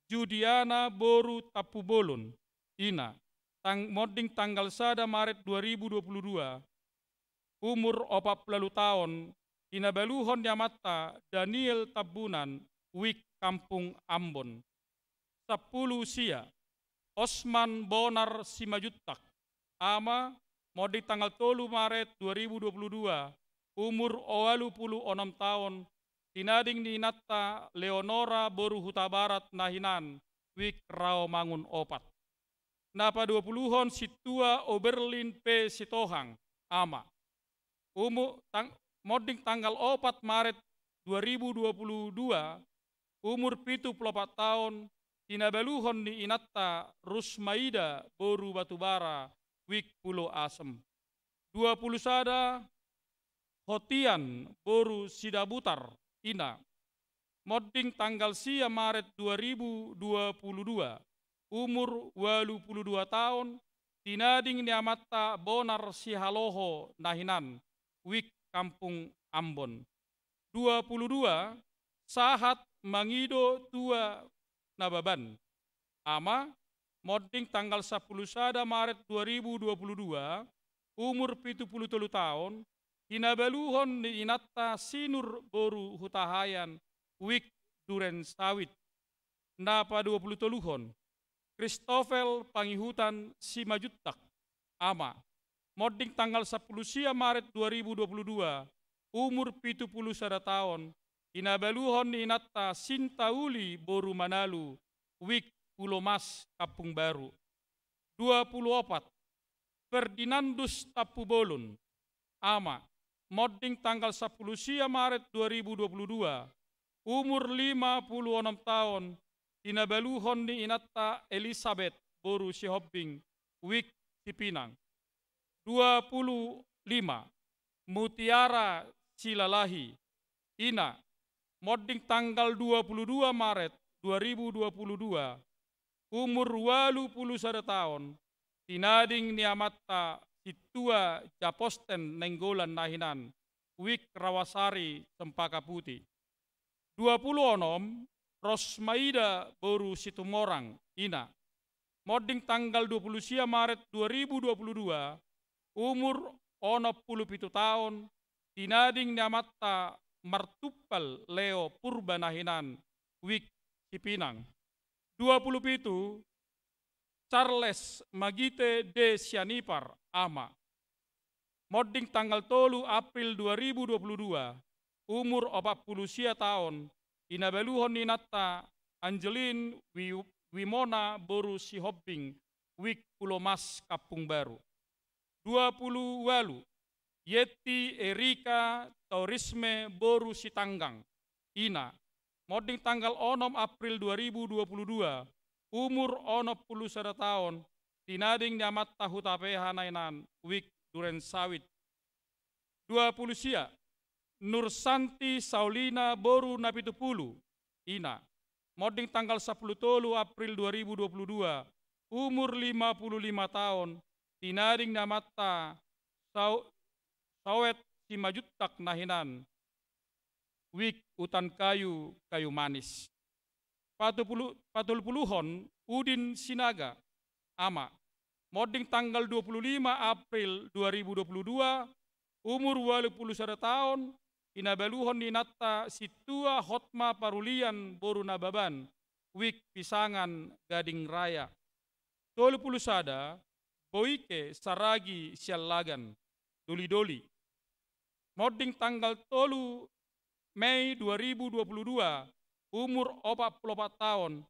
Judiana boru Tampubolon, ina, tang-, monding tanggal sada Maret dua ribu dua puluh dua, umur opat pulu ualu taon, tinabaluhon ni amanta Daniel Tambunan, Wik Kampung Ambon. Sampulu sia, Osman Bonar Simanjuntak, ama, monding tanggal tolu Maret dua ribu dua puluh dua, umur ualu pulu onom taon, tinading ni inanta Leonora boru Hutabarat na hinan, Wik Rawamangun opat. Na paduapuluhon sintua Oberlin P Sitohang, ama. Umu-, tang-, monding tanggal opat Maret dua ribu dua puluh dua, umur pitu pulu opat taon, tinabaluhon ni inanta Rusmaida boru Batubara, Wik Pulo Asem. Dua pulu sada, Hotian boru Sidabutar, ina. Monding tanggal sia Maret dua ribu dua puluh dua, umur ualu pulu dua taon, tinading ni amanta Bonar Sihaloho na hinan, Wik Kampung Ambon. Dua pulu dua, Sahat Mangido Tua Nababan, ama, monding tanggal sampulu sada Maret dua ribu dua puluh dua, umur pitu pulu tolu taon, tinabaluhon ni inanta Sinur boru Hutahaean, Wik Duren Sawit. Na paduapulu toluhon, Kristofel Pangihutan Simanjuntak, ama. Monding tanggal sampulu sia Maret dua ribu dua puluh dua, umur pitu pulu sada taon, tinabaluhon ni inanta Sinta Uli boru Manalu, Wik Pulo Mas, Kampung Baru. Dua pulu opat, Ferdinandus Tampubolon, ama. Monding tanggal sampulu sia Maret dua ribu dua puluh dua, umur lima pulu onom taon, tinabaluhon ni inanta Elisabet boru Sihombing, Wik Sipinang. Dua pulu lima, Mutiara Silalahi, ina. Monding tanggal dua pulu dua Maret dua ribu dua puluh dua, umur ualu pulu sada taon, tinading ni amanta Sintua Japosten Nainggolan na hinan, Wik Rawasari, Cempaka Putih. Dua pulu onom, Rosmaida boru Situmorang, ina. Monding tanggal dua pulu sia Maret dua ribu dua puluh dua, umur onom pulu pitu taon, tinading ni amanta Martumpal Leo Purba na hinan, Wik Sipinang. Dua pulu pitu, Charles Magite de Sianipar, ama. Monding tanggal tolu April dua ribu dua puluh dua, umur opat pulu sia taon, tinabaluhon ni inanta Angelin Wi-, Wimona boru Sihombing, Wik Pulo Mas, Kampung Baru. Dua pulu ualu, Yeti Erika Taurisme boru Sitanggang, ina. Monding tanggal onom April dua ribu dua puluh dua, umur onom pulu sada taon, tinading ni amanta Hutapeha na hinan, Wik Duren Sawit. Dua pulu sia, Nursanti Saulina boru Napitupulu, ina. Monding tanggal sampulu tolu April dua ribu dua puluh dua, umur lima pulu lima taon, tinading ni amanta Sau-, Sawet Simanjuntak na hinan, Wik Utan Kayu, Kayu Manis. Patupulu-, patolupuluhon, Udin Sinaga, ama. Monding tanggal dua pulu lima April dua ribu dua pulu dua, umur ualu pulu sada taon, tinabaluhon ni inanta Sintua Hotma Parulian boru Nababan, Wik Pisangan, Gading Raya. Tolu pulu sada, Boike Saragi Siallagan, Doli-doli. Monding tanggal tolu Mei dua ribu dua pulu dua, umur opat pulu opat taon,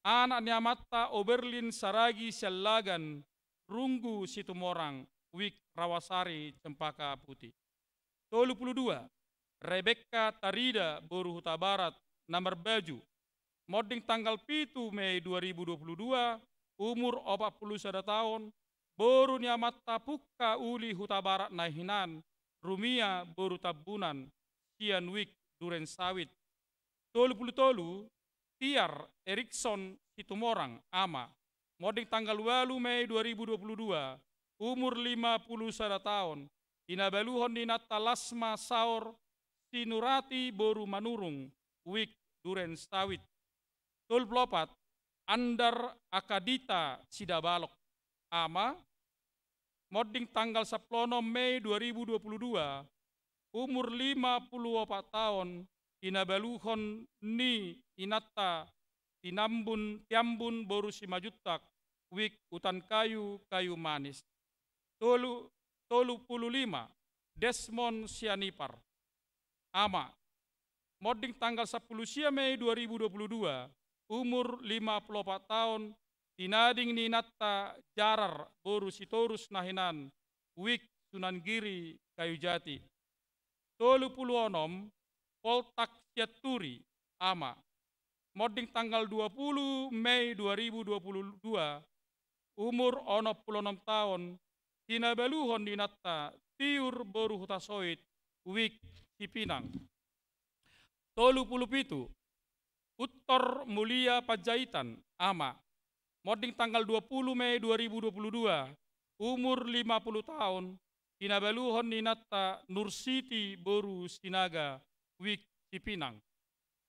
anak ni amanta Oberlin Saragi Siallagan, Runggu Situmorang, Wik Rawasari, Cempaka Putih. Tolu pulu dua, Rebekka Tarida boru Hutabarat, na marbaju. Monding tanggal pitu Mei dua ribu dua pulu dua, umur opat pulu sada taon, boru ni amanta Pukka Uli Hutabarat na hinan, Rumia boru Tambunan, sian Wik Duren Sawit. Tolu pulu tolu, Tiar Erikson Situmorang, ama. Monding tanggal ualu Mei dua ribu dua pulu dua, umur lima pulu sada taon, tinabaluhon ni inanta Lasma Saur Sinurati boru Manurung, Wik Duren Sawit. Tolu pulu opat, Andar Akadita Sidabalok, ama, monding tanggal sampulu onom Mei dua ribu dua pulu dua, umur lima pulu opat taon, tinabaluhon ni inanta Tinambun, Tiambun boru Simanjuntak, Wik Utan Kayu, Kayu Manis. Tolu, tolu pulu lima, Desmond Sianipar, ama, monding tanggal sampulu sia Mei dua ribu dua pulu dua, umur lima pulu opat taon, tinading ni inanta Jarar boru Sitorus na hinan, Wik Sunan Giri, Kayu Jati. Tolu pulu onom, Poltak Sianturi, ama, monding tanggal dua pulu Mei dua ribu dua pulu dua, umur onom pulu onom taon, tinabaluhon ni inanta Tiur boru Hutasoit, Wik Sipinang. Tolu pulu pitu, Uttor Mulia Panjaitan, ama, monding tanggal dua pulu Mei dua ribu dua pulu dua, umur lima pulu taon, tinabaluhon ni inanta Nursiti boru Sinaga, Wik Sipinang.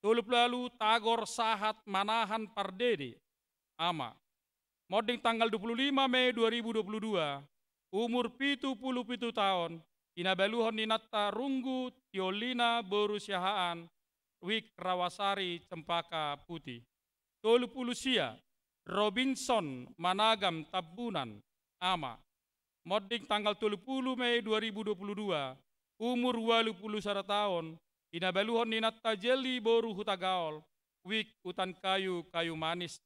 Tolu pulu ualu, Tagor Sahat Manahan Pardede, ama, monding tanggal dua pulu lima Mei dua ribu dua pulu dua, umur pitu pulu pitu taon, tinabaluhon ni inanta Runggu Tiolina boru Siahaan, Wik Rawasari Cempaka Putih. Tolu pulu sia, Robinson Managam Tambunan, ama, monding tanggal tolu pulu Mei dua ribu dua pulu dua, umur ualu pulu sada taon, tinabaluhon ni inanta Jelly boru Hutagaol, Wik Utan Kayu, Kayu Manis.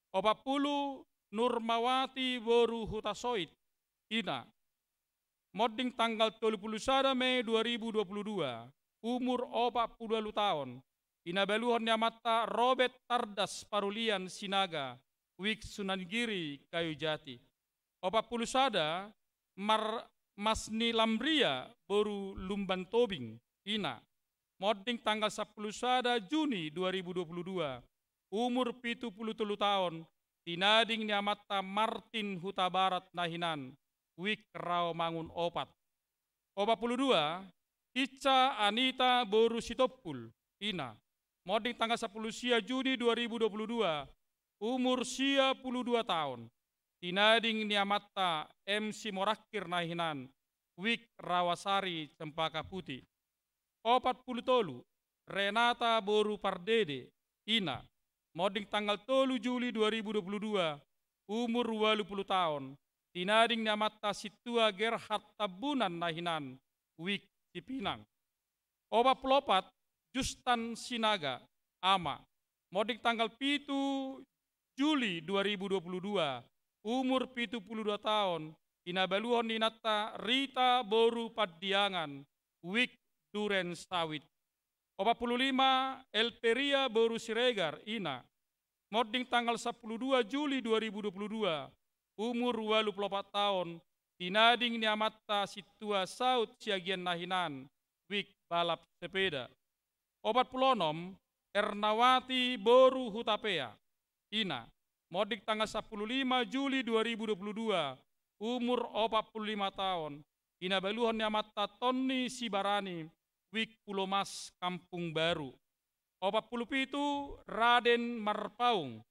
Opat pulu, Nurmawati boru Hutasoit, ina, monding tanggal tolu pulu sada Mei dua ribu dua pulu dua, umur opat pulu ualu taon, tinabaluhon ni amanta Robert Tardas Parulian Sinaga, Wik Sunan Giri, Kayu Jati. Opat pulu sada, Mar-, Masni Lamria boru Lumban Tobing, ina, monding tanggal sampulu sada Juni dua ribu dua pulu dua, umur pitu pulu tolu taon, tinading ni amanta Martin Hutabarat na hinan, Wik Rawamangun opat. Opat pulu dua, Ica Anita boru Sitompul, ina, monding tanggal sampulu sia Juni dua ribu dua pulu dua, umur sia pulu dua taon, tinading ni amanta M. Simorangkir na hinan, Wik Rawasari Cempaka Putih. Opat pulu tolu, Renata boru Pardede, ina, monding tanggal tolu Juli dua ribu dua pulu dua, umur ualu pulu taon, tinading ni amanta Sintua Gerhard Tambunan na hinan, Wik Sipinang. Opat pulu opat, Justan Sinaga, ama, monding tanggal pitu Juli dua ribu dua pulu dua, umur pitu pulu dua taon, tinabaluhon ni inanta Rita boru Pandiangan, Wik Duren Sawit. Opat pulu lima, Elperia boru Siregar, ina, monding tanggal sampulu dua Juli dua ribu dua pulu dua, umur ualu pulu opat taon, tinading ni amanta Sintua Saut Siagian na hinan, Wik balap sepeda. Opat pulu onom, Ernawati boru Hutapea, ina, monding tanggal sampulu lima Juli dua ribu dua pulu dua, umur opat pulu lima taon, tinabaluhon ni amanta Tonni Sibarani, Wik Pulomas Kampung Baru. Opat pulu pitu, Raden Marpaung,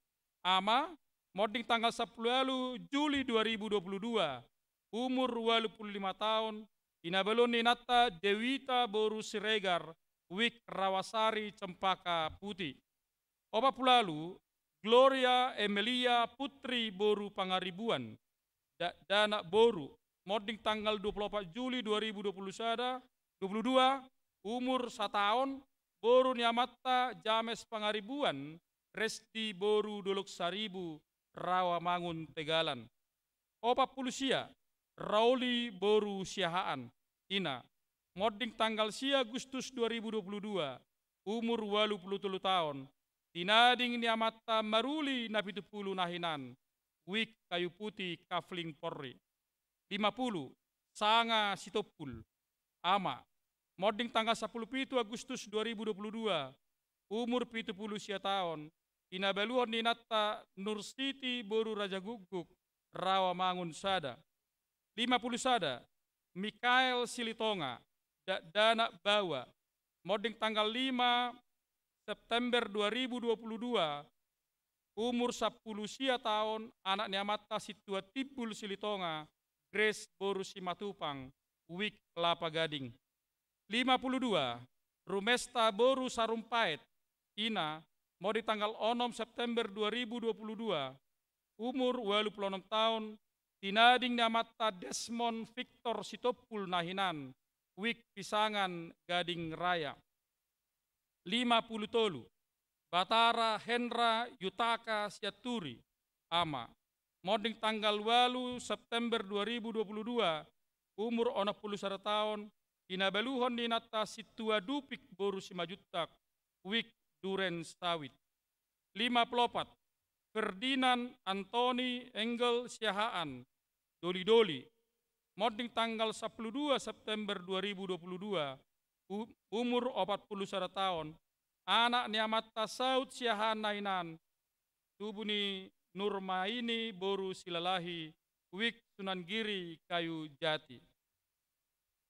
ama, monding tanggal sampulu ualu Juli dua ribu dua pulu dua, umur ualu pulu lima taon, tinabaluhon ni inanta Dewita boru Siregar, Wik Rawasari Cempaka Putih. Opat pulu ualu, Gloria Emelia Putri boru Pangaribuan, dakdanak boru, monding tanggal dua pulu opat Juli dua ribu dua pulu sada, dua pulu dua, umur sataon, boru ni amanta James Pangaribuan, Resti boru Dolok Saribu, Rawamangun Tegalan. Opat pulu sia, Rauli boru Siahaan, ina, monding tanggal sia Agustus dua ribu dua pulu dua, umur ualu pulu tolu taon, tinading ni amanta Maruli na pitu pulu na hinan, Wik Kayu Putih, Kafling Porri. Lima pulu, Sanga Sitompul, ama, monding tanggal sampulu pitu Agustus dua ribu dua pulu dua, umur pitu pulu sia taon, tinabaluhon ni inanta Nursiti boru Raja Gukguk, Rawamangun sada. Lima pulu sada, Mikael Silitonga, dakdanak Bawa, monding tanggal lima September dua ribu dua puluh dua, umur sampulu sia taon, anak ni amanta Sintua Timbul Silitonga, Grace boru Simatupang, Wik Lapa Gading. Lima puluh dua, Rumesta boru Sarumpaet, ina, monding tanggal onom September dua ribu dua puluh dua, umur ualu pulu onom taon, tinading ni amanta Desmond Victor Sitompul na hinan, Wik Pisangan Gading Raya. Lima puluh tolu, Batara Hendra Yutaka Sianturi, ama, monding tanggal ualu September dua ribu dua puluh dua, umur onom pulu sada taon, hinabaluhon ni inanta Sintua Dupik boru Simanjuntak, Wik Duren Sawit. Lima pulu opat, Ferdinand Antoni Engel Siahaan, Doli-doli, monding tanggal sampulu dua September dua ribu dua puluh dua, u-, umur opat pulu sada taon, anak ni amanta Saud Siahaan na hinan, tubu ni Nurmaini boru Silalahi, Wik Sunan Giri Kayu Jati.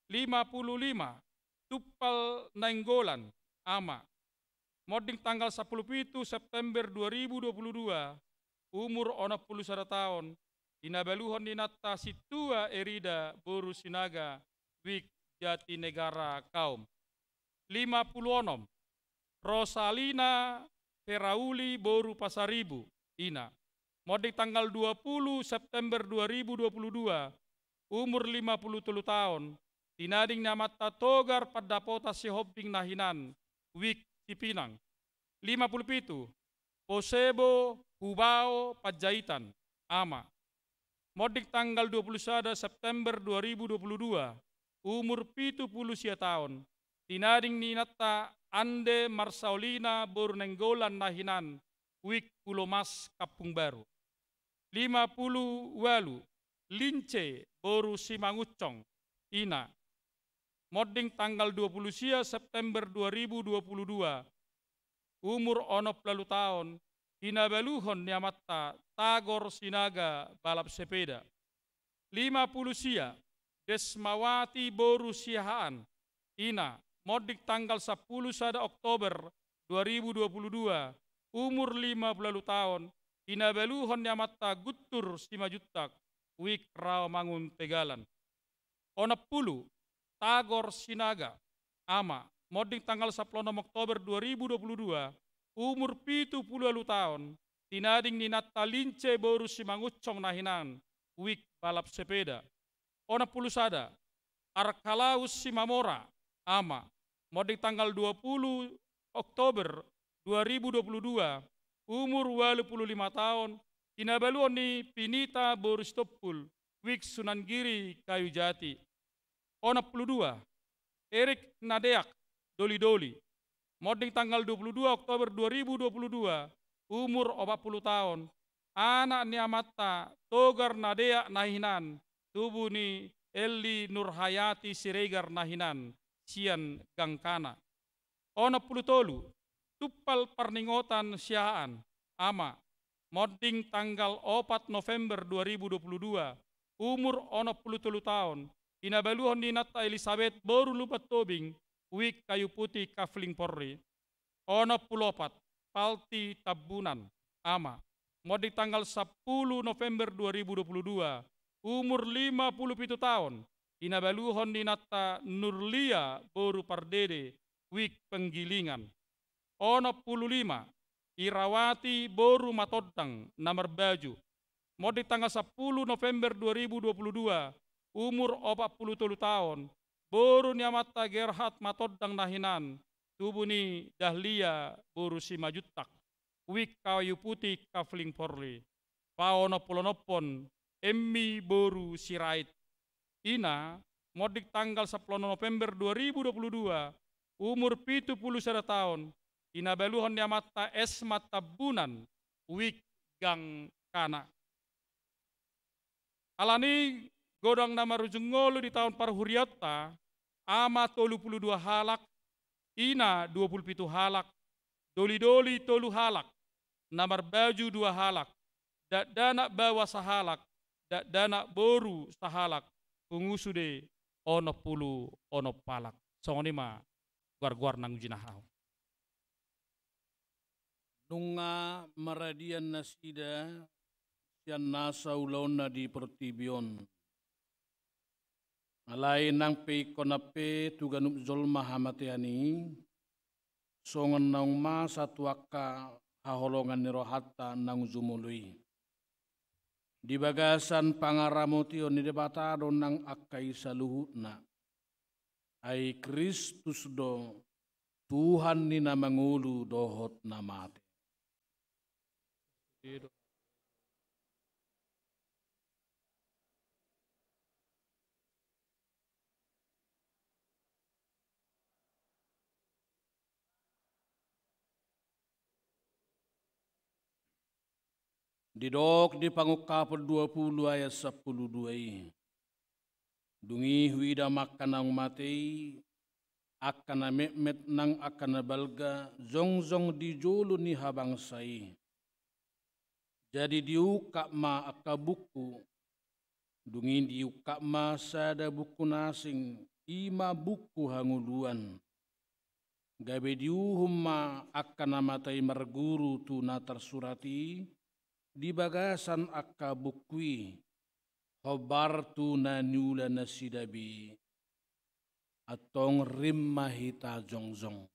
Lima pulu lima, Tumpal Nainggolan, ama, monding tanggal sampulu pitu September dua ribu dua puluh dua, umur onom pulu sada taon, hinabaluhon ni inanta Sintua Erida boru Sinaga, Wik Jatinegara Kaum. Lima pulu onom, Rosalina Ferauli boru Pasaribu, ina, monding tanggal dua pulu September dua ribu dua puluh dua, umur lima pulu tolu taon, tinading ni amanta Togar Pandapotan Sihombing na hinan, Wik Cipinang. Lima pulu pitu, Posebo Hubao Panjaitan, ama, monding tanggal dua pulu sada September dua ribu dua puluh dua, umur pitu pulu sia taon, tinading ni inanta Ande Marsaulina boru Nainggolan na hinan, Wik Pulomas Kampung Baru. Lima pulu ualu, Lince boru Simangunsong, ina, monding tanggal dua pulu sia September dua ribu dua puluh dua, umur onom pulu ualu taon, hinabaluhon ni amanta Tagor Sinaga balap sepeda. Lima pulu sia, Desmawati boru Siahaan, ina, monding tanggal sampulu sada Oktober dua ribu dua puluh dua, umur lima pulu ualu taon, hinabaluhon ni amanta Guntur Simanjuntak, Wik Rawamangun Tegalan. Onom pulu, Tagor Sinaga, ama, monding tanggal sampulu onom Oktober dua ribu dua puluh dua, umur pitu pulu ualu taon, tinading ni inanta Lince boru Simangunsong na hinan, Wik balap sepeda. Onom pulu sada, Arkalaus Simamora, ama, monding tanggal dua pulu Oktober dua ribu dua puluh dua, umur ualu pulu lima taon, hinabaluhon ni Pinita boru Sitompul, Wik Sunan Giri Kayu Jati. Onom pulu dua, Erik Nadeak, Doli-doli, monding tanggal dua pulu dua Oktober dua ribu dua puluh dua, umur opat pulu taon, anak ni amanta Togar Nadeak na hinan, tubu ni Eli Nurhayati Siregar na hinan, sian Gangkana. Onom pulu tolu, Tumpal Parningotan Siahaan, ama, monding tanggal opat November dua ribu dua puluh dua, umur onom pulu tolu taon, hinabaluhon ni inanta Elisabet boru Lumban Tobing, Wik Kayu Putih Kafling Porri. Onom pulu opat, Palti Tambunan, ama, monding tanggal sampulu November dua ribu dua puluh dua, umur lima pulu pitu taon, hinabaluhon ni inanta Nurlia boru Pardede, Wik Penggilingan. Onom pulu lima, Irawati boru Matondang na marbaju, monding tanggal sampulu November dua ribu dua puluh dua, umur opat pulu tolu taon, boru ni amanta Gerhard Matondang na hinan, tubu ni Dahlia boru Simanjuntak, Wik Kayu Putih Kafling Porri. Paonompulonompon, Emmi boru Sirait, ina, monding tanggal sampulu onom November dua ribu dua puluh dua, umur pitu pulu sada taon, hinabaluhon ni amanta Esma Tambunan, Wik Gangkana. Alani godang na marujung ngolu di taon parhuriaonta, ama tolu pulu dua halak, ina dua pulu pitu halak, doli-doli tolu halak, na marbaju dua halak, dakdanak baoa sahalak, dakdanak boru sahalak, pungu sude onom pulu onom halak. Songon i ma goar-goar naung jinahahon. Nunga maradian nasida sian nasa ulaonna di portibi on. Alai nang pe ingkon pe tu ganup jolma hamatean i, songon naung masa tu angka haholongan ni rohanta naung jumolo i. Di bagasan pangaramotion ni Debata do nang angka i saluhutna. Ai Kristus do Tuhan ni na mangolu dohot na mate. Didok di Pangungkapon dua pulu ayat sampulu dua i. Dung i huida ma angka naung mate i, angka na metmet nang angka na balga, jongjong di jolo ni habangsa i. Jadi diungkap ma angka buku. Dung i diungkap ma sada buku na asing, i ma buku hangoluan. Gabe diuhum ma angka na mate i marguru tu na tarsurat i di bagasan angka buku i, hombar tu na niula nasida be. Antong rap ma hita jongjong.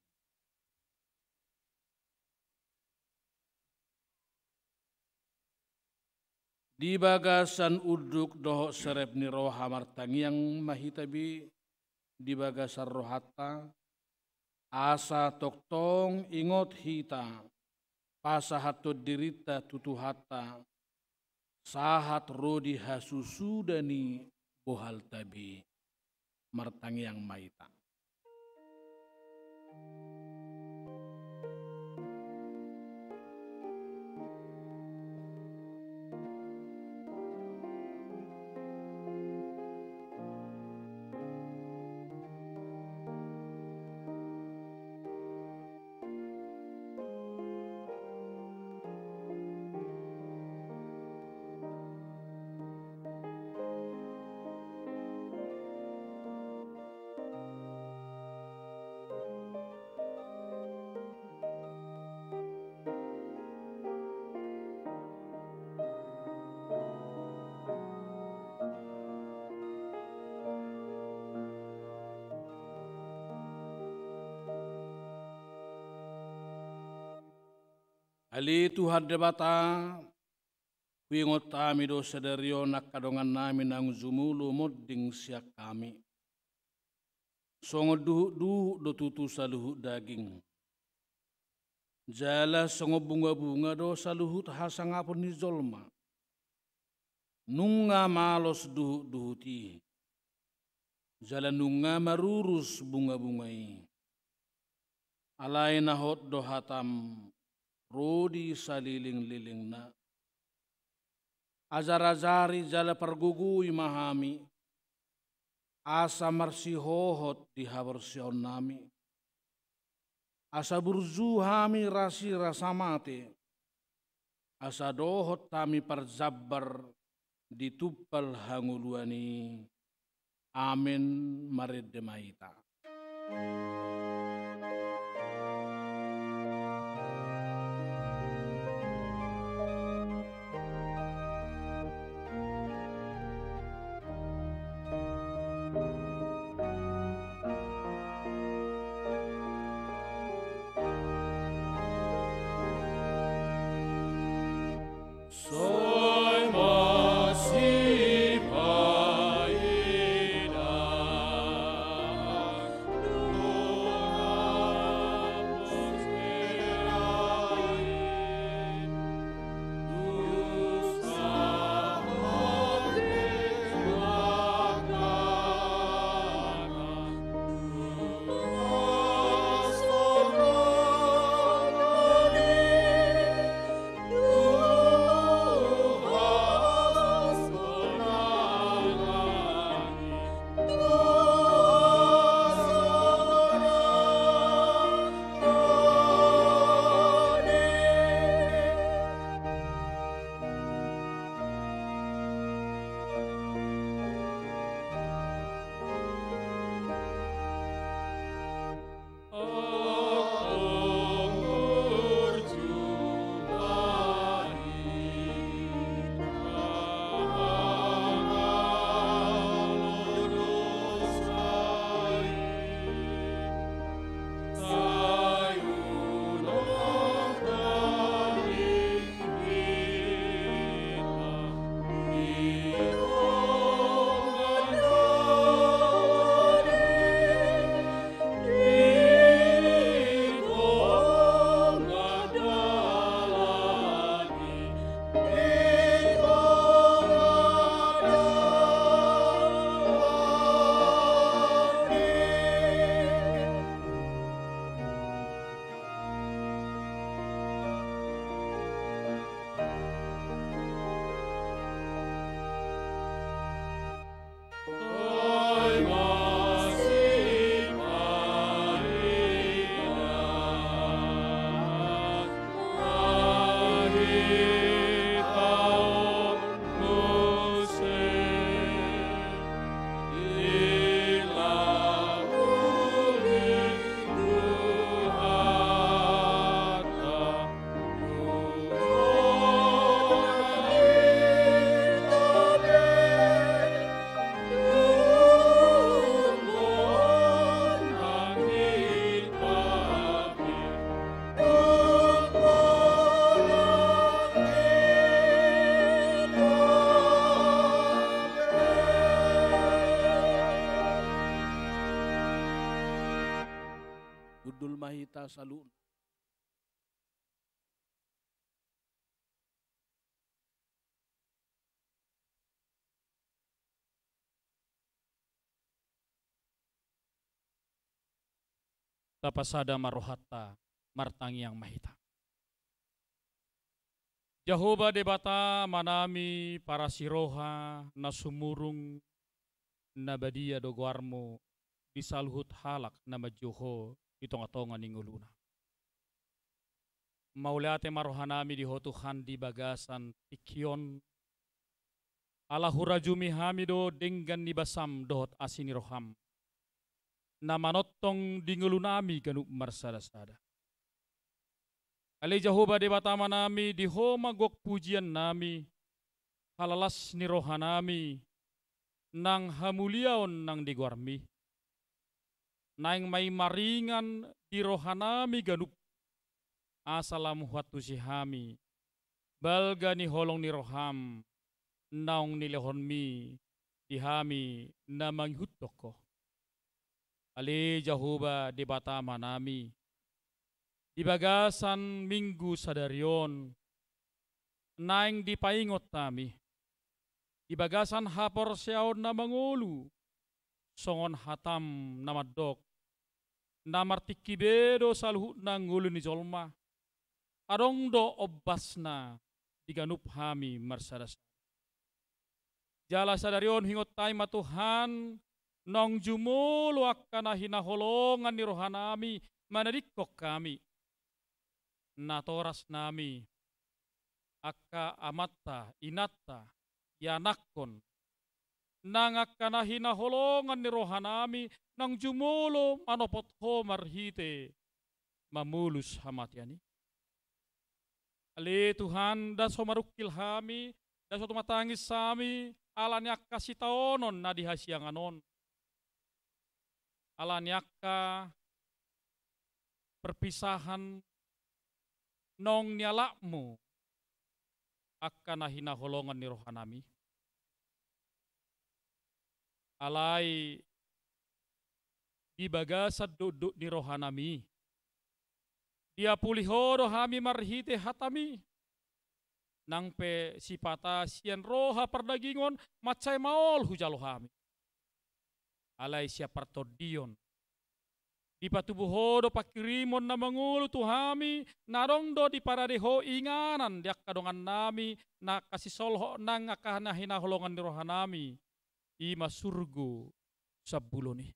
Di bagasan unduk dohot serep ni roha martangiang ma hita be di bagasan rohanta, asa tongtong ingot hita pasahathon dirinta tu Tuhanta, sahat ro di hasusuda ni bohalta be. Martangiang ma hita. Ale Tuhan Debata, huingot hami do sadari on angka dongannami naung jumolo monding sian hami. Songon duhutduhut do tutu saluhut daging. Jala songon bungabunga do saluhut hasangapon ni jolma. Nunga malos duhutduhut i. Jala nunga marurus bungabunga i. Alai na hot do hatam ro di salelenglelengna. Ajarajari jala pargogoi ma hami, asa marsihohot di haporseaonnami. Asa burju hami rasi rasa mate, asa dohot hami parjambar di tumpal hangoluan i. Amen. Marende ma hita. hita saluhutna. Tapasada ma rohanta, martangiang ma hita. Jahowa Debata Amanami parasi roha na sumurung, na badia do goarmu di saluhut halak na manjou Ho di tongatonga ni ngoluna. Mauliate ma rohanami di Ho Tuhan di bagasan tingki on, ala hurajumi hami do denggan ni basam dohot asi ni roham, na manongtong di ngolunami ganup marsadasada. Ale Jahowa Debata Amanami, di Ho ma gok pujiannami, halalas ni rohanami, nang hamuliaon nang di goarmi. Naeng ma i maringan di rohanami ganup, asa lam huantusi hami balga ni holong ni roham naung nilehonmi di hami na mangihuthon Ho. Ale Jahowa Debata Amanami, di bagasan Minggu sadari on, naeng dipaingot hami di bagasan haporseaon na mangolu, songon hatam na mandok, na martingki be do saluhutna ngolu ni jolma, adong do ombasna di ganup hami marsadasada. Jala sadari on huingot hami ma Tuhan, naung jumolo angka na hinaholongan ni rohanami manadingkon hami, natorasnami, angka amanta, inanta, ianakhon, nang angka na hinaholongan ni rohanami, naung jumolo manopot Ho marhite mamolus hamatean i. Ale Tuhan, ndang so marungkil hami, ndang so tumatangis hami, ala ni angka sitaonon na di hasiangan on. Ala ni angka perpisahan naung nialapmu angka na hinaholongan ni rohanami. Alai di bagasan dokdok ni rohanami, diapuli Ho do hami marhite hatami. Nang pe sipata sian roha pardagingon mansai maol hujalo hami. Alai sian partondion dipatubu Ho do pangkirimon na mangolu tu hami, na adong do diparade Ho inganan di angka dongannami, na angka sisolhot nang angka na hinaholongan ni rohanami, i ma surgo sambulo i.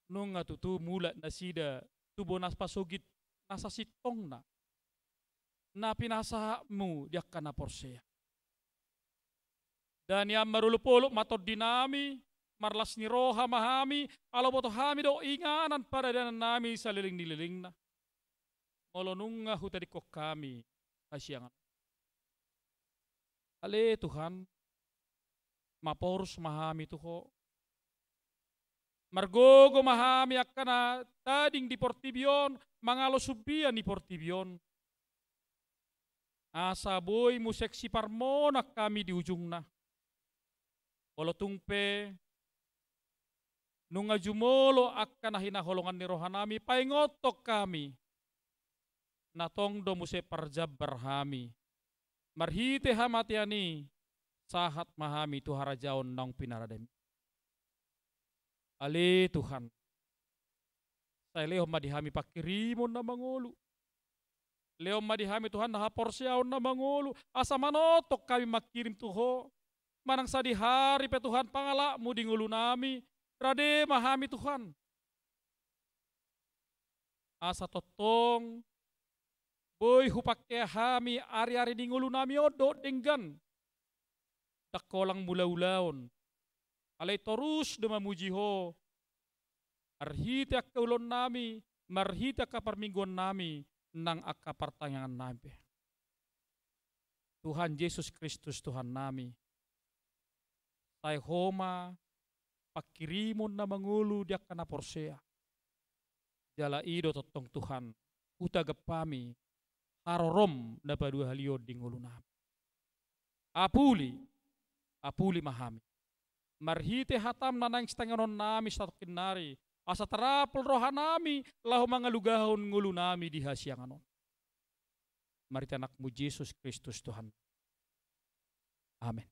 Nunga tutu mulak nasida tu bona pasogit na sasintongna, na pinasahatmu di angka na porsea. Danian marolopolop ma tondinami, marlas ni roha ma hami, ala boto hami do inganan paradaannami saleleng ni lelengna. Molo nunga hutadingkon hami hasiangan. Ale Tuhan, maporus ma hami tu Ho. Margogo ma hami angka na tading di portibi on, mangalo sumbia ni portibi on. Asa boi muse siparmonak hami di ujungna. Molo tung pe nunga jumolo angka na hinaholongan ni rohanami, paingothon hami, na tong do muse parjambar hami. Marhite hamatean i, sahat ma hami tu harajaon naung pinarademi. Ale Tuhan, sai lehon ma di hami pangkirimon na mangolu. Lehon ma di hami Tuhan na haporseaon na mangolu, asa manongtong hami mangkirim tu Ho. Manang sadihari pe Tuhan pangalapmu di ngolunami, rade ma hami Tuhan. Asa tongtong boi hupangkea hami ariari ni ngolunami on dohot denggan. Ndang holan mulaulaon. Alai torus do mamuji Ho. Marhite angka ulaonnami, marhite angka parmingguonnami, nang angka partangiangannami pe. Tuhan Jesus Kristus Tuhannami. Sai Ho ma pangkirimon na mangolu di angka na porsea. Jala i do tongtong Tuhan, hutagap hami harorom na paduahalion di ngolunami. Apuli, apuli ma hami. Marhite hatam na naeng sitangiangonnami satongkin nari, asa tarapul rohanami laho mangalugahon ngolunami di hasiangan on. Marhite Anakmu Jesus Kristus Tuhan. Amen.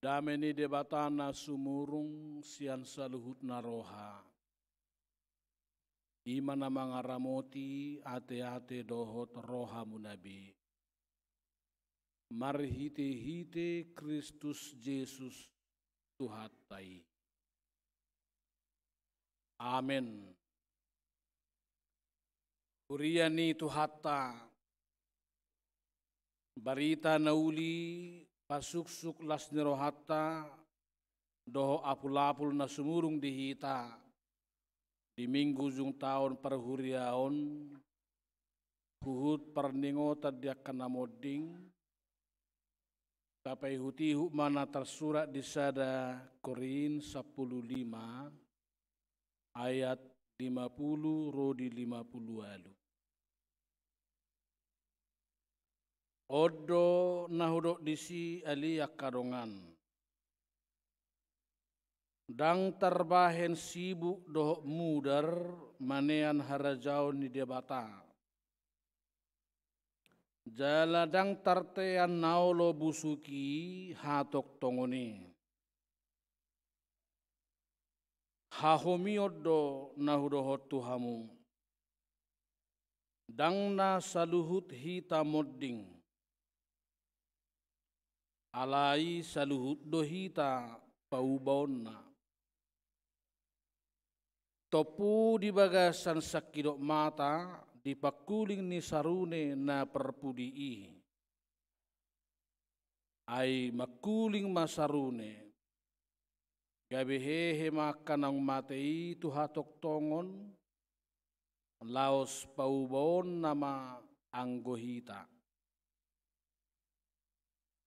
Dame ni Debata na sumurung sian saluhutna roha, i ma na mangaramoti ateate dohot rohamuna be, marhitehite Kristus Jesus Tuhanta i. Amen. Huria ni Tuhanta, barita na uli pasuksuk las ni rohanta dohot apulapul na sumurung di hita di Minggu ujung taon parhuriaon, huhut parningotan di angka na monding, tapaihutihut ma na tarsurat di sada Korint sampulu lima ayat lima pulu ro di lima pulu ualu. On do na hudok disi, ale angka dongan. Ndang tarbahen sibuk dohot mudar manean harajaon ni Debata. Jala ndang tartean na olo busuk i hatongtongon i. Hahomion do na hudohot tu hamu. Ndang na saluhut hita monding. Alai saluhut do hita paubaonna. Tompu di bagasan sangkidop mata di pangkuling ni sarune na parpudi i. Ai mangkuling ma sarune, gabe hehe ma angka naung mate i tu hatongtongon, laos paubaonna ma anggo hita.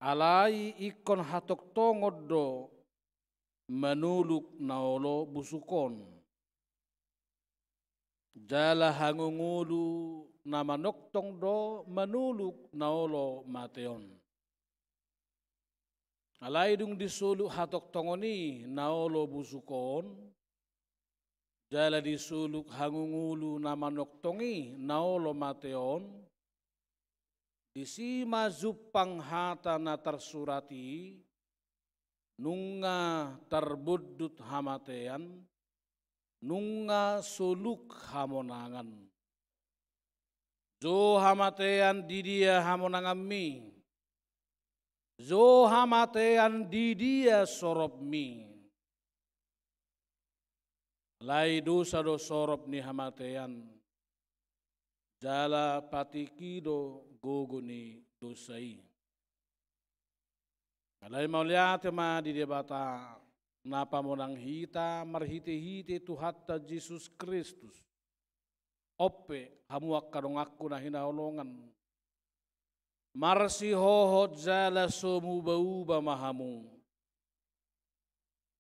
Alai ingkon hatongtongon do manuluk na olo busuk on. Jala hangungulu na manongtong do manuluk na olo mate on. Alai dung disuluk hatongtongon i na olo busuk on, jala disuluk hangungulu na manongtong i na olo mate on, disi ma jumpang hata na tarsurat i, nunga tarbondut hamatean, nunga soluk hamonangan. Jo hamatean, di dia hamonanganmi? Jo hamatean, di dia soropmi? Alai dosa do sorop ni hamatean, jala patik i do gogo ni dosa i. Alai mauliate ma di Debata na pamonang hita marhitehite Tuhanta Jesus Kristus. On pe, hamu angka donganku na hinaholongan, marsihohot jala so mubauba ma hamu.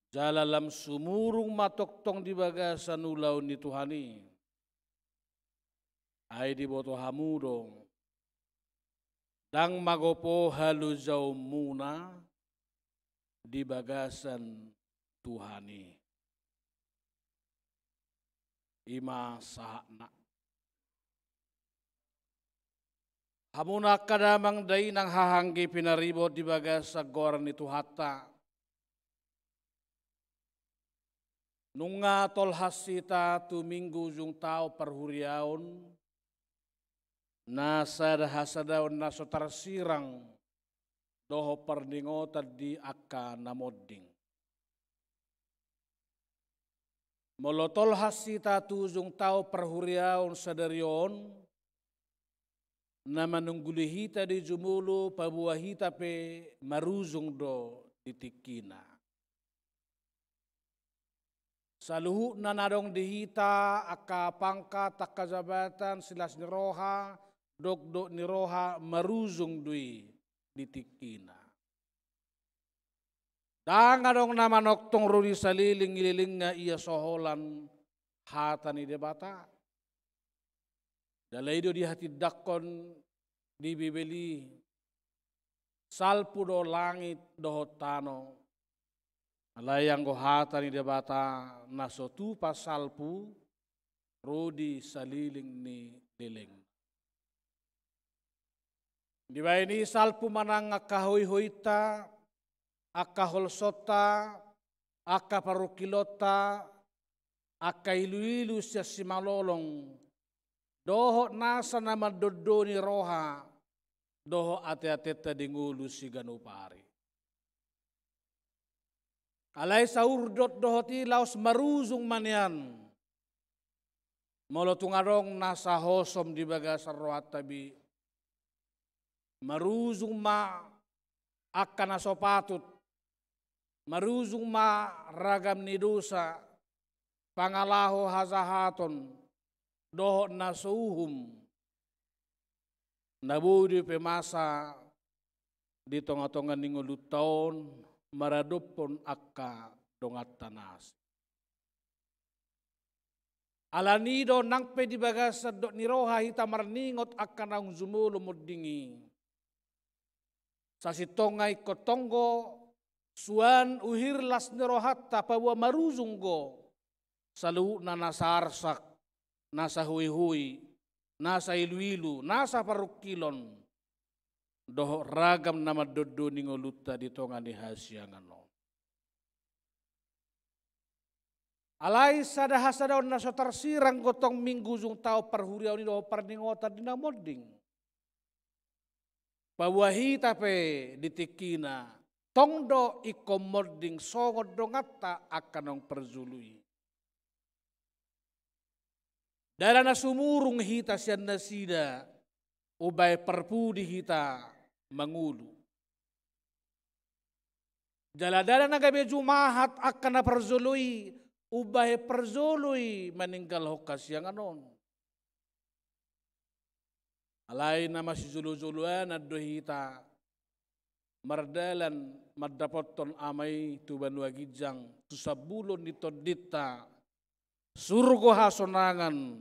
Jala lam sumurung ma tongtong di bagasan ulaon ni Tuhan i. Ai diboto hamu do, ndang magopo halojaonmuna di bagasan Tuhan i. I ma sahatna. Hamu na angka damang dainang haha anggi pinaribot di bagasan goar ni Tuhanta. Nunga tolhas hita tu Minggu ujung taon parhuriaon, na sada hasadaon na so tarsirang dohot parningotan di angka na monding. Molo tolhas hita tu ujung taon parhuriaon sadari on, na manungguli hita di jumolo paboa hita pe marujung do di tingkina. Saluhutna na adong di hita, angka pangkat, angka jabatan, silas ni roha, dokdok ni roha, marujung do i di tingkina. Ndang adong na manongtong ro di saleleng ni lelengna ia so holan hata ni Debata. Jala i do dihatindangkon di Bibel i, salpu do langit dohot tano. Alai anggo hata ni Debata na so tupa salpu, ro di saleleng ni leleng. Dibahen i salpu manang angka hoihointa, angka holsonta, angka parungkilonta, angka iluilu sian simalolong, dohot nasa na mandondoni roha dohot ateatenta di ngolu siganup ari. Alai saurdot dohot i laos marujung ma nian. Molo tung adong na sahosom di bagasan rohanta be, marujung ma angka na so patut, marujung ma ragam ni dosa, pangalaho hajahaton, dohot na so uhum, na boi dope masa di tongatonga ni ngolunta on maradophon angka donganta na asing. Alani i do nang pe di bagasan dok ni roha hita marningot angka naung jumolo monding i, sasintongna ingkon tonggo suan uhir las ni rohanta, paboa marujung do saluhutna nasa arsak, nasa huihui, nasa iluilu, nasa parungkilon, dohot ragam na mandondoni ngolunta di tonga ni hasiangan on. Alai sada hasadaon na so tarsirang do tong minggu ujung taon parhuriaon i dohot parningotan di na monding. Paboa hita pe di tingkina, tong do ingkon monding songon donganta angka naung parjolo i. Jala na sumurung hita sian nasida, umbahen parpudi hita mangolu. Jala ndada na gabe jumahat angka na parjolo i, umbahen parjolo i maninggalhon hasiangan on. Alai na masijolojoloan do hita mardalan mandapothon Ama i tu banua ginjang, tu sambulon ni tondinta, surgo hasonangan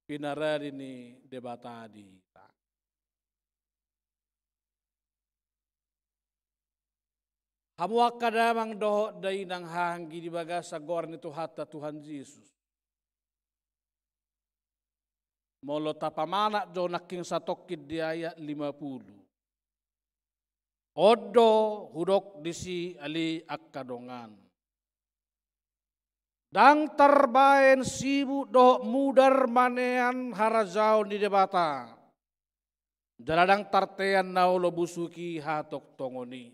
pinarade ni Debata di hita. Hamu angka damang dohot dainang haha anggi di bagasan goar ni Tuhanta Tuhan Jesus. Molo tapamanat jo nangkin satongkin di ayat lima puluh. On do hudok disi ale angka dongan. Ndang tarbaen sibuk dohot mudar manean harajaon ni Debata. Jala ndang tartean na olo busuk i hatongtongon i.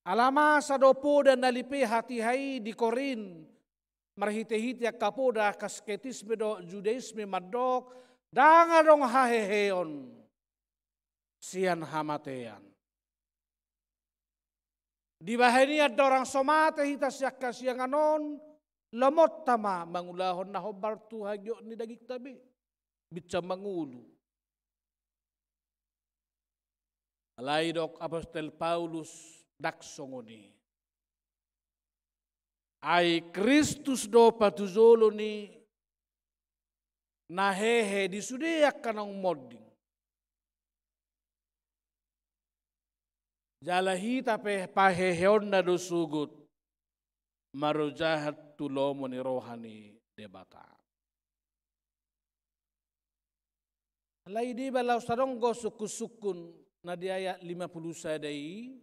Ala masa do poda na lipe hatiha i di Korint, marhitehite angka poda asketisme dohot Judaisme mandok, ndang adong haheheon sian hamatean. Dibahen i andorang so mate hita sian hasiangan on, lomonta ma mangulahon na hombar tu hagiot ni dagingta be, binsan mangolu. Alai didok apostel Paulus ndang songon i. Ai Kristus do patujolo ni na hehe di sude angka naung monding. Jala hita pe paheheonna do sogot marojahan tu lomo ni roha ni Debata. Alai dibahen laos adong do sungkunsungkun na di ayat lima puluh sada i,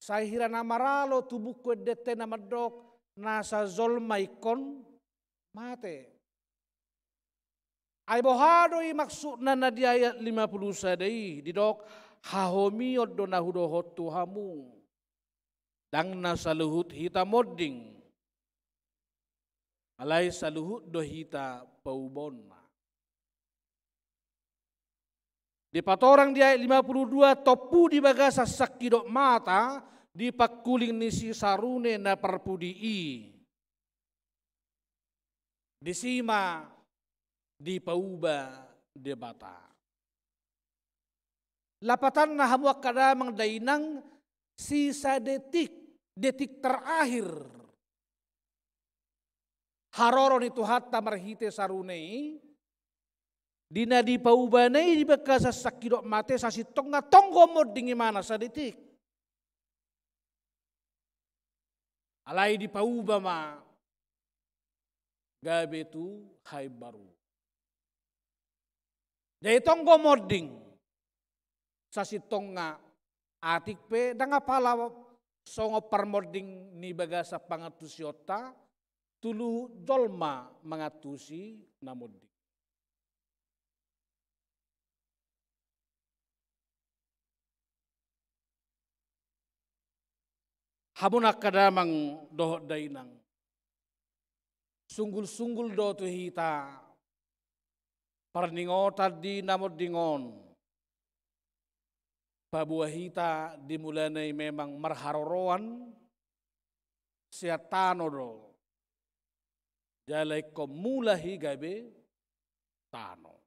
sai hira na maralo tu buku endenta i na mandok, nasa jolma ingkon mate. Ai boha do i maksudna na di ayat lima puluh sada i, didok, hahomion do na hudohot tu hamu. Ndang na saluhut hita monding. Alai saluhut do hita paubaonna. Dipatorang di ayat lima puluh dua, tompu di bagasan sangkidop mata di pangkuling ni si Sarune na parpudi i. Disi ma dipauba Debata. Lapatanna hamu angka damang dainang, sisa detik, detik terakhir haroro ni Tuhanta marhite Sarune i, di na dipaubana i di bagasan sangkidop mata, sasintongna tong do monding imana sadetik. Alai dipauba ma gabe tu haimbaru. Jadi tong do monding sasintongna Atik pe ndang apala songon parmonding ni bagasan pangantusionta, tu luhut jolma mangantusi na monding. Hamu angka damang dohot dainang, sunggul-sunggul do tu hita parningotan di na monding on. Paboa hita di mulana i memang marharoroan sian tano do. Jala ingkon mula i gabe tano.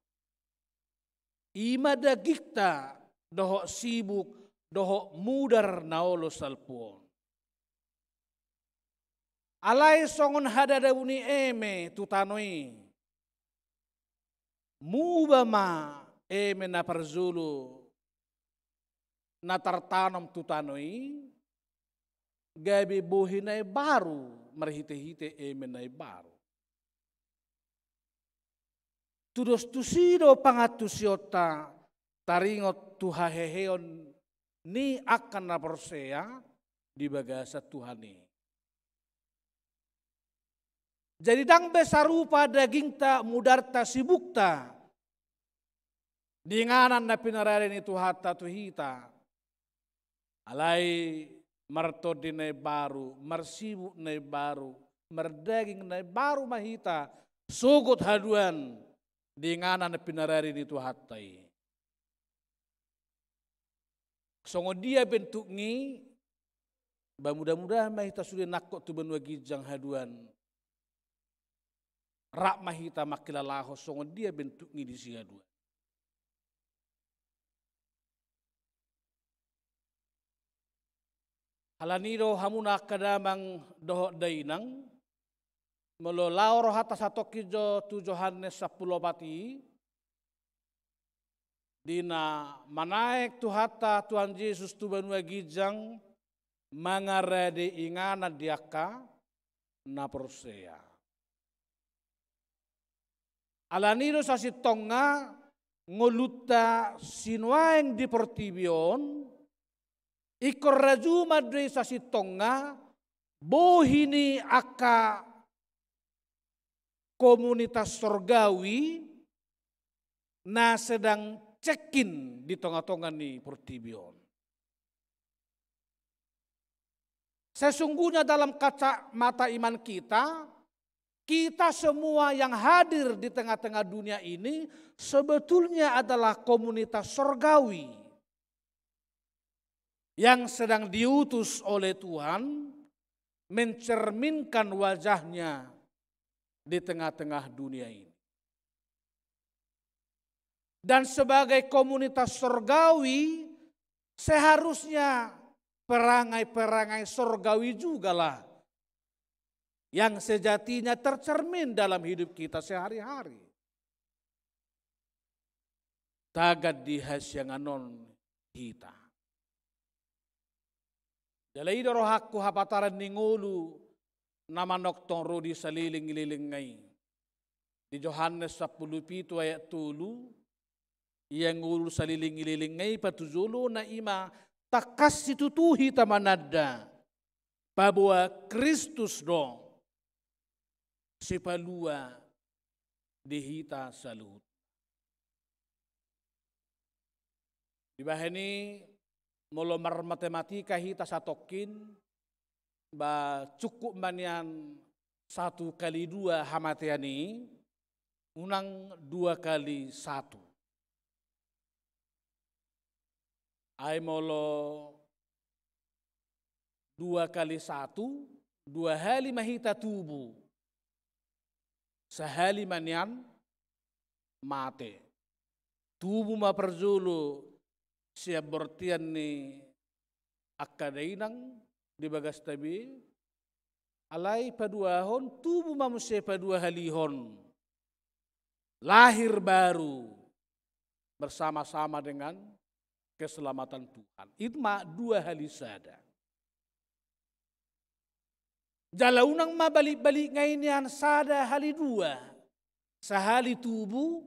I ma dagingta dohot sibuk dohot mudar na olo salpu on. Alai songon hadadabu ni eme tu tano i, muba ma eme na parjolo na tartanom tu tano i, gabe bohi na imbaru marhite-hite eme na imbaru. Tudos tusi do pangantusionta taringot tu haheheon ni angka na porsea di bagasan Tuhan i. Jadi ndang be sarupa dagingta, mudarta, sibukta di inganan na pinarade ni Tuhanta tu hita. Alai martondi na imbaru, marsibuk na imbaru, mardaging na imbaru ma hita sogot haduan di inganan na pinarade ni Tuhanta i. Songon dia bentuk ni, ba mudah-mudahan ma hita sude nangkok tu banua ginjang haduan. Rap ma hita mangkilalahon songon dia bentuk ni disi haduan. Alani do hamuna angka damang dohot dainang, molo laho rohanta satongkin jo tu Johannes sampulu opat i, di na manaek Tuhanta Tuhan Jesus tu banua ginjang mangarade inganan di angka na porsea. Alani do sasintongna ngolunta sinuaeng di portibi on, ingkon rajuman do i sasintongna bohi ni angka komunitas sorgawi na sedang cekkin di tonga-tonga ni portibi on. Sesungguhnya dalam kacamata iman kita, kita semua yang hadir di tengah-tengah dunia ini sebetulnya adalah komunitas sorgawi yang sedang diutus oleh Tuhan mencerminkan wajahnya di tengah-tengah dunia ini. Dan sebagai komunitas sorgawi, seharusnya perangai-perangai sorgawi jugalah yang sejatinya tercermin dalam hidup kita sehari-hari. Tagan di hasiangan on hita. Jala i do rohangku hapataran ni ngolu na manongtong ro di saleleng-lelengna i. Di Johannes sampulu pitu ayat tolu, ia ngolu saleleng-lelengna i patujolo na i ma tangkas situtu hita mananda paboa Kristus do sipalua di hita saluhut. Dibahen i, molo marmatematika hita satongkin, ba cukup ma nian satu kali dua hamatean i, unang dua kali satu. Ai molo dua kali satu, dua hali ma hita tubu. Sahali ma nian mate. Tubu ma parjolo sian bortian ni angka dainang di bagasta be, alai paduahon tubu ma muse paduahalihon. Lahir baru bersama-sama dengan keselamatan Tuhan. Itu ma dua hali sada. Jala unang ma balik-balik ngai nian sada hali dua. Sahali tubu,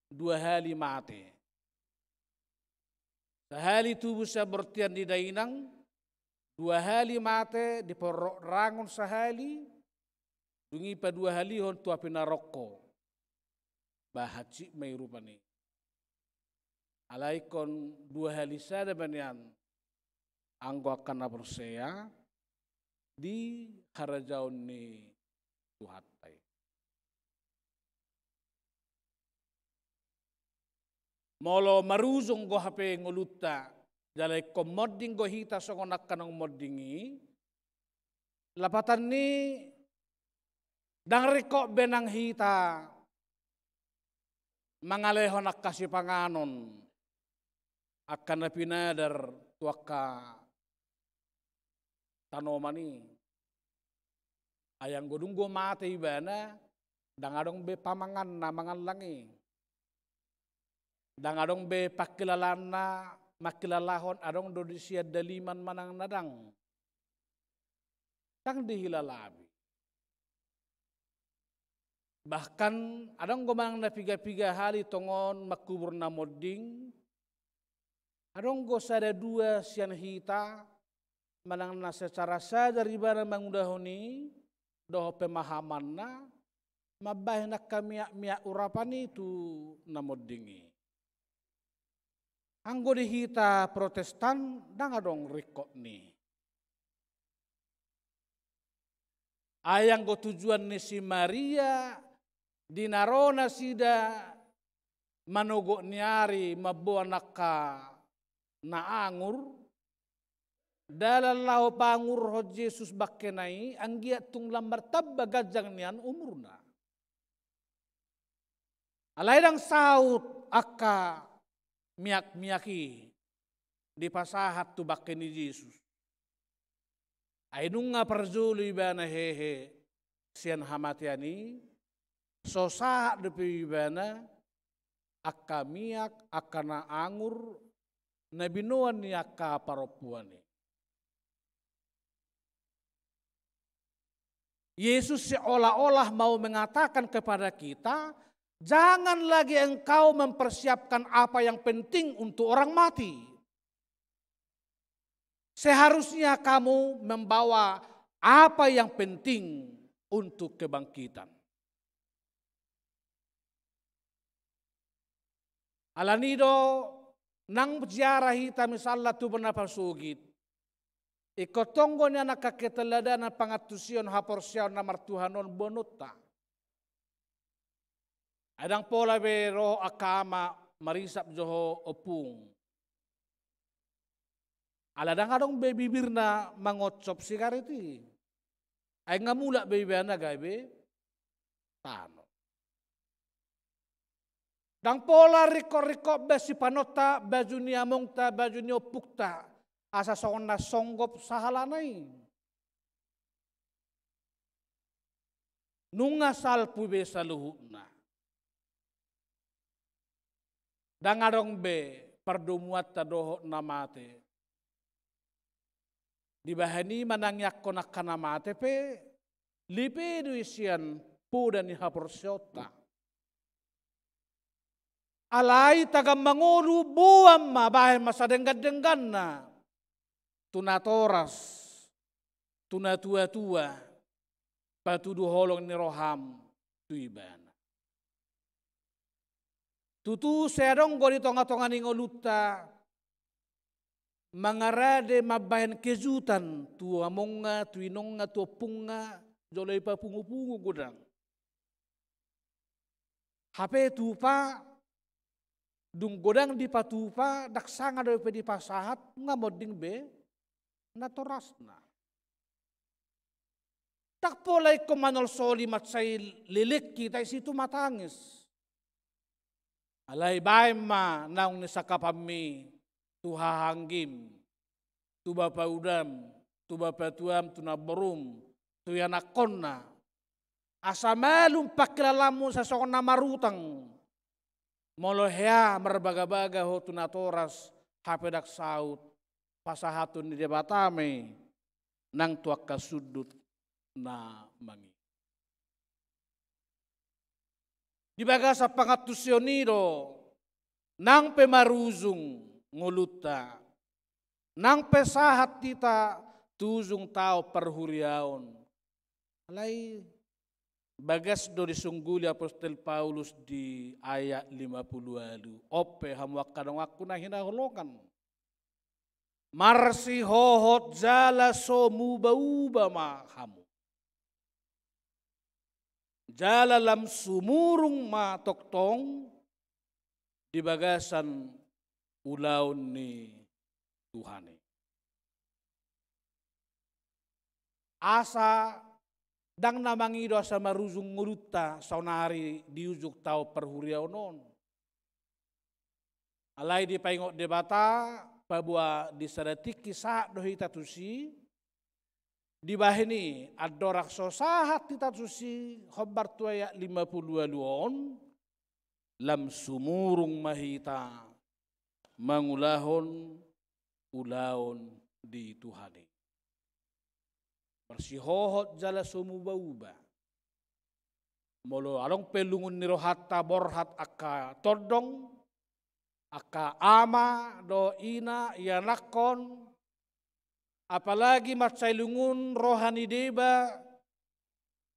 dua hali mate. Sahali tubu sian bortian ni dainang, dua hali mate di porrok rangon sahali, dung i paduahalihon tu api narokko. Bah hansit ma i rupani. Alai ingkon dua hali sada ma nian anggo angka na porsea di harajaon ni Tuhanta i. Molo marujung do hape ngolunta, jala ingkon monding do hita songon angka naung monding i, lapatan ni i ndang ringkot be nang hita mangalehon angka sipanganon, angka na pinadar tu angka tanoman i. Ai anggo dung do mate ibana, ndang adong be pamanganna mangallang i. Ndang adong be pangkilalaanna, mangkilalahon adong do di sian daliman manang na ndang. Ndang dihilala be. Bahkan adong do manang na piga-piga hali tongon mangkubur na monding, adong do sada dua sian hita manang na secara sadar ibana mangulahon i dohot pemahamanna, mambahen angka miak-miak urapan i tu na monding i. Anggo di hita Protestan ndang adong ringkot ni i. Ai anggo tujuan ni si Maria di na ro nasida manogot ni ari mamboan angka na angur, dalan laho paangurhon Jesus bangkena i, anggiat tung lam martamba ganjang nian umurna. Alai ndang saut angka miak-miak i dipasahat tu bangke ni Jesus. Ai nunga parjolo ibana hehe sian hamatean i, so sahat dope ibana angka miak, angka na angur, na binoan ni angka parompuan i. Yesus seolah-olah mau mengatakan kepada kita, "Jangan lagi engkau mempersiapkan apa yang penting untuk orang mati. Seharusnya kamu membawa apa yang penting untuk kebangkitan." Alani i do, nang ziarah hita misalna tu bona pasogit, ingkon tong do nian angka keteladanan pangantusion haporseaon na martuhan on boanonta. Ai ndang pola be ro angka ama marisap jo ho ompung. Ala ndang adong be bibirna mangonsop sigaret i. Ai nga mulak be ibana gabe tano. Ndang pola ringkot-ringkot be sipanonta baju ni amongta, baju ni ompungta, asa songon na songgop sahalana i. Nunga salpu be saluhutna. Ndang adong be pardomuanta dohot na mate. Dibahen i manangiangkon angka na mate pe, lipe do i sian poda ni haporseaonta. Alai tagan mangolu boan ma, bahen ma sadenggan-dengganna tu natoras, tu natua-tua, patudu holong ni roham tu ibana. Tutu sai adong do di tonga-tonga ni ngolunta mangarade mambahen kejutan tu amongna, tu inongna, tu ompungna, jolo ipapungu-pungu godang. Hape tupa, dung godang dipatupa, ndang sanga dope dipasahat, nga monding be natorasna. Ndang pola ingkon manolsoli mansai lelengki, tai si tumatangis. Alai bahen ma naung nisangkapanmi tu hahaanggim, tu bapaudam, tu bapatuam, tu namborum, tu ianakkonna. Asa malum pangkilalaanmu sai songon na marutang. Molo hea marbaga-baga ho tu natoras, hape ndang saut pasahaton ni Debata ma i nang tu angka sundut na mangihut. Di bagasan pangantusion i do, nang pe marujung, ngolunta, nang pe sahat hita tu ujung taon parhuriaon. Alai bagas do disungguli apostel Paulus di ayat lima pulu ualu. On pe hamu angka donganku na hinaholongan, marsihohot jala so muba-uba ma hamu. Jala lam sumurung ma tongtong di bagasan ulaon ni Tuhan i. Asa ndang na mangido asa marujung ngolunta saonari di ujung taon parhuriaon on. Alai dipaingot Debata, paboa di sada tingki sahat do hita tusi, dibahen i andorang so sahat hita tusi, hombar tu ayat lima pulu ualu on, lam sumurung ma hita mangulahon ulaon di Tuhan i. Marsihohot jala so muba-uba. Molo adong pe lungun ni rohanta borhat angka tondong, angka ama dohot ina, ianakhon, apalagi mansai lungun roha ni deba,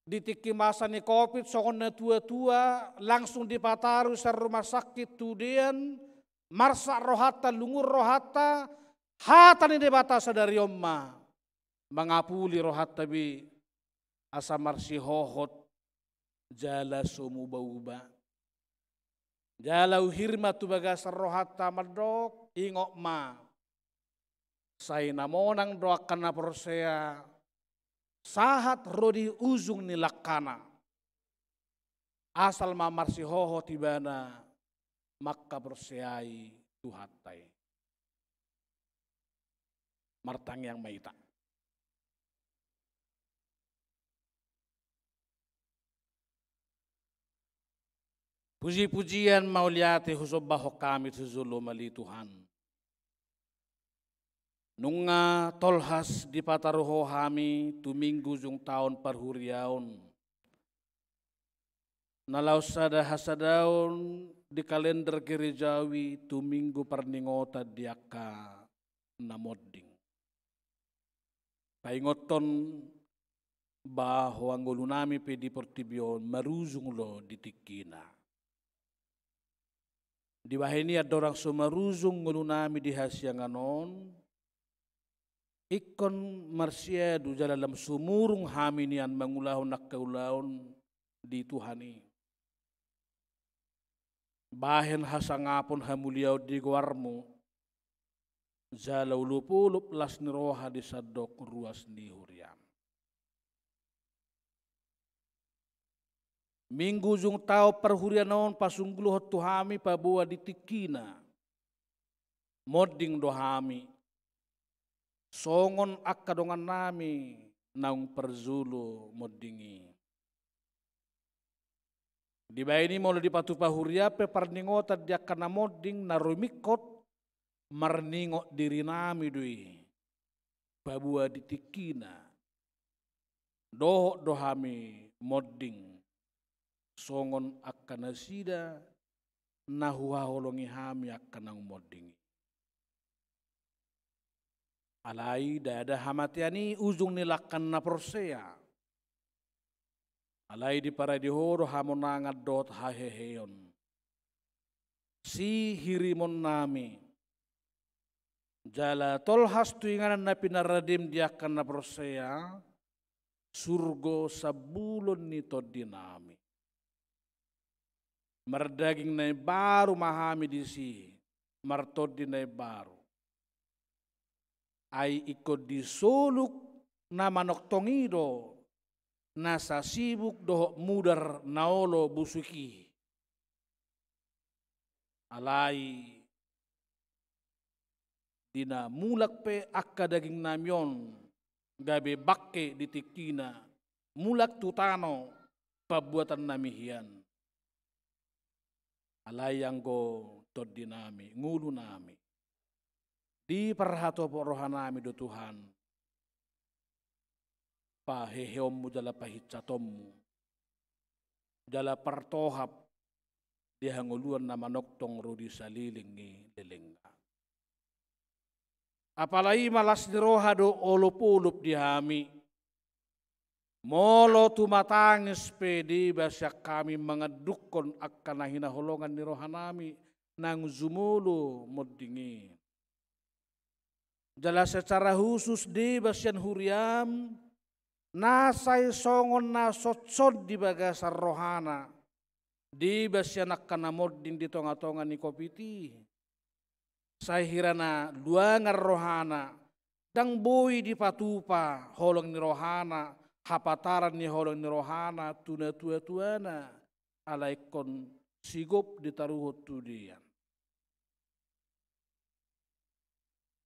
di tingki masa ni covid, songon na tua-tua, langsung dipataru sian rumah sakit tu dean, marsak rohanta, lungun rohanta, hata ni Debata sadari on ma mangapuli rohanta be, asa marsihohot jala so muba-uba. Jala uhir ma tu bagasan rohanta mandok, ingot ma, sai na monang do angka na porsea sahat ro di ujung ni langkana. Asal ma marsihohot ibana mangkaporseai Tuhanta i. Martangiang ma hita. Puji-pujian mauliate husombahon hami tu joloM ale Tuhan. Nunga tolhas dipataru Ho hami tu Minggu ujung taon parhuriaon, na laos sada hasadaon di kalender gerejawi tu Minggu parningotan di angka na monding. Paingothon bahwa ngolunami pe di portibi on marujung do di tingkina. Dibahen i andorang so marujung ngolunami di hasiangan on, ingkon marsiadu jala lam sumurung hami nian mangulahon angka ulaon di Tuhan i. Bahen hasangapon hamuliaon di goarMu, jala olop-olop las ni roha di sandok ruas ni huriaM. Minggu ujung taon parhuriaon on pasunggulhon tu hami paboa di tingkina monding do hami, songon angka dongannami naung parjolo monding i. Dibahen i molo dipatupa huria pe parningotan di angka na monding na rumingkot marningot dirinami do i, paboa di tingkina dohot do hami monding songon angka nasida na huhaholongi hami angka naung monding i. Alai ndada hamatean i ujung ni langkan na porsea. Alai diparade Ho do hamonangan dohot haheheon, sihirimonnami. Jala tolhas tu inganan na pinaradeM di angka na porsea, surgo sambulon ni tondinami. Mardaging na imbaru ma hami disi, martondi na imbaru. Ai ingkon di soluk na manongtong i do nasa sibuk dohot mudar na olo busuk i. Alai di na mulak pe angka dagingnami on gabe bangke di tingkina, mulak tu tano pambuatannami hian. Alai anggo tondinami, ngolunami, diparhatopot rohanami do Tuhan paheheonMu jala pahinsatonMu, jala partohap di hangoluan na manongtong ro di saleleng ni lelengna. Apala i ma las ni roha do olopolop di hami. Molo tumatangis pe deba sian hami mangandukkon angka na hinaholongan ni rohanami nang jumolo monding i. Jala secara khusus deba sian huriam, na sai songon na sotson di bagasan rohana, deba sian angka na monding di tonga-tonga ni Covid i. Sai hira na luangan rohana, ndang boi dipatupa holong ni rohana, hapataran ni holong ni rohana tu natua-tuana, ala ingkon sigop ditaruhon tu dia.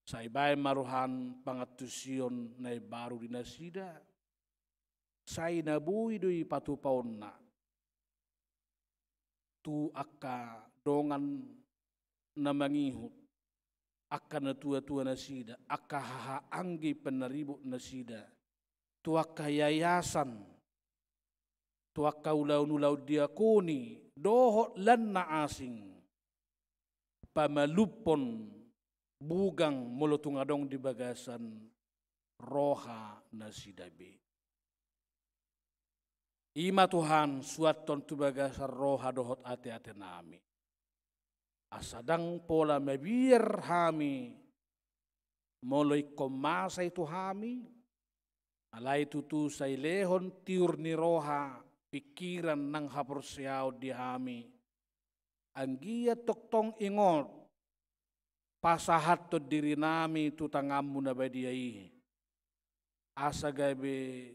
Sai baen ma roham pangantusion na imbaru di nasida, sai na boi do i patupaonna tu angka dongan na mangihut, angka natua-tua nasida, angka haha anggi panaribot nasida, tu angka yayasan, tu angka ulaon-ulaon diakoni, dohot lan na asing, pamalumhon bugang molo tung adong di bagasan roha nasida be. I ma Tuhan, suanhon tu bagasan roha dohot ate-atenami. Asa ndang pola mabiar hami molo ingkon masa i tu hami, alai tutu sai lehon tiur ni roha, pingkiran nang haporseaon di hami. Anggiat tongtong ingot, pasahathon dirinami tu tanganmu na badia i. Asa gabe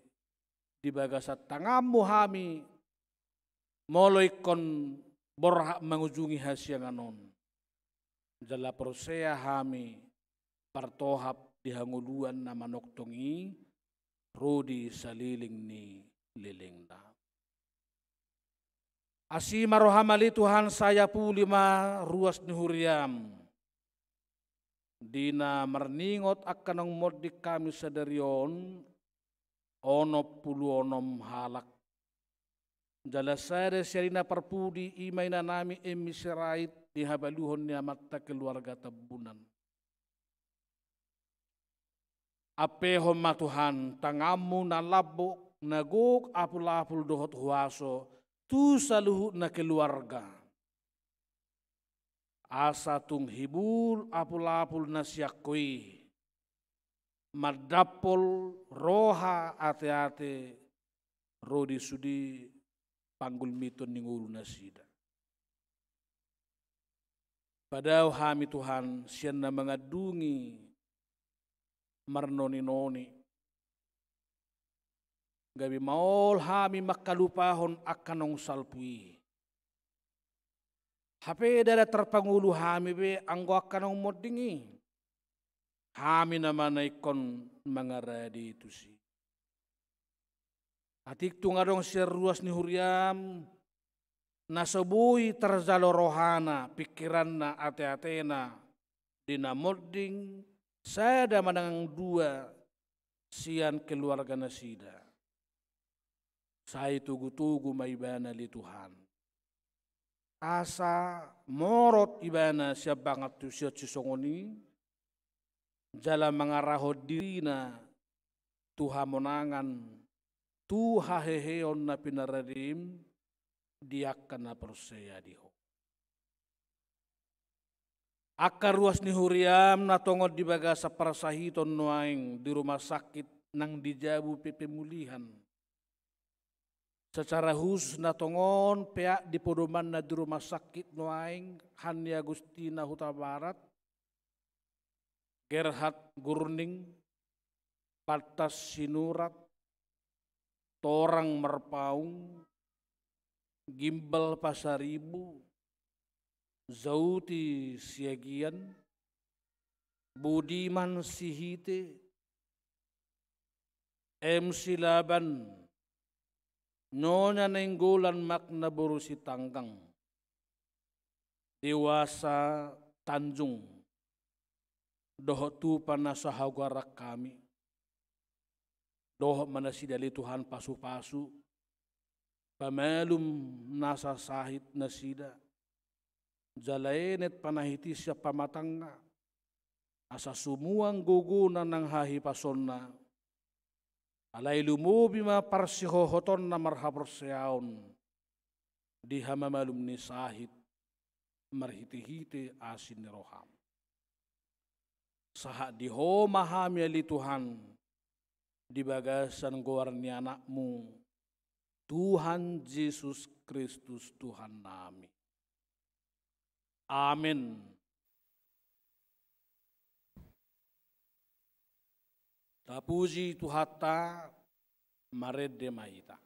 di bagasan tanganmu hami, molo ingkon borhat mangujungi hasiangan on. Jala porsea hami partohap di hangoluan na manongtong i, ro di saleleng ni lelengna. Asi ma roham ale Tuhan, sai apuli ma ruas ni huriam. Di na marningot angka naung monding hami sadari on, onom pulu onom halak. Jala sada sian i na parpudi, i ma inanami Emmi Sirait, di habaluhon ni amanta keluarga Tambunan. Ampehon ma Tuhan tanganmu na lambok, na gok apul-apul dohot huaso, tu saluhutna keluarga. Asa tung hibul apul-apul na sian Ho i, mandampol roha ate-ate ro di sude panggulmiton ni ngolu nasida. Padao hami Tuhan, sian na mangandungi marnoni-noni. Gabe maol hami mangkalupahon angka naung salpu i. Hape ndada tarpangolu hami be anggo angka naung monding i. Hami nama na ingkon mangarade tusi. Atik tung adong sian ruas ni huriam, na so boi tarjalo rohana, pingkiranna, ate-atena, di na monding, sada manang dua, sian keluarga nasida. Sai togu-togu ma ibana ale Tuhan. Asa morot ibana sian pangantusion sisongon i, jala mangarahon dirina tu hamonangan, tu haheheon na pinaradeim di angka na porsea di Ho. Angka ruas ni huriam na tongon di bagasan parsahiton nuaeng di rumah sakit nang di jabu pe pemulihan. Secara khusus na tongon peak di podomanna di rumah sakit nuaeng, Hanni Agustina Hutabarat, Gerhard Gurning, Pantas Sinurat, Torang Marpaung, Gimbal Pasaribu, Zauti Siagian, Budiman Sihite, M Silaban, Nyonya Nainggolan Magna boru Sitanggang, Dewasa Tanjung, dohot tupa na sahagoaran hami. Dohot ma nasida ale Tuhan pasu-pasu, pamalum nasa sahit nasida, jala enet panahiti sian pamatangna, asa sumuang gogona nang hahipasonna, alai lumobi ma parsihohotonna marhaporseaon di hamamalum ni sahit marhitehite asi ni roham. Sahat di Ho ma hami ale Tuhan, di bagasan goar ni Anakmu, Tuhan Jesus Kristus Tuhannami. Amen. Tapuji Tuhanta, marende ma hita.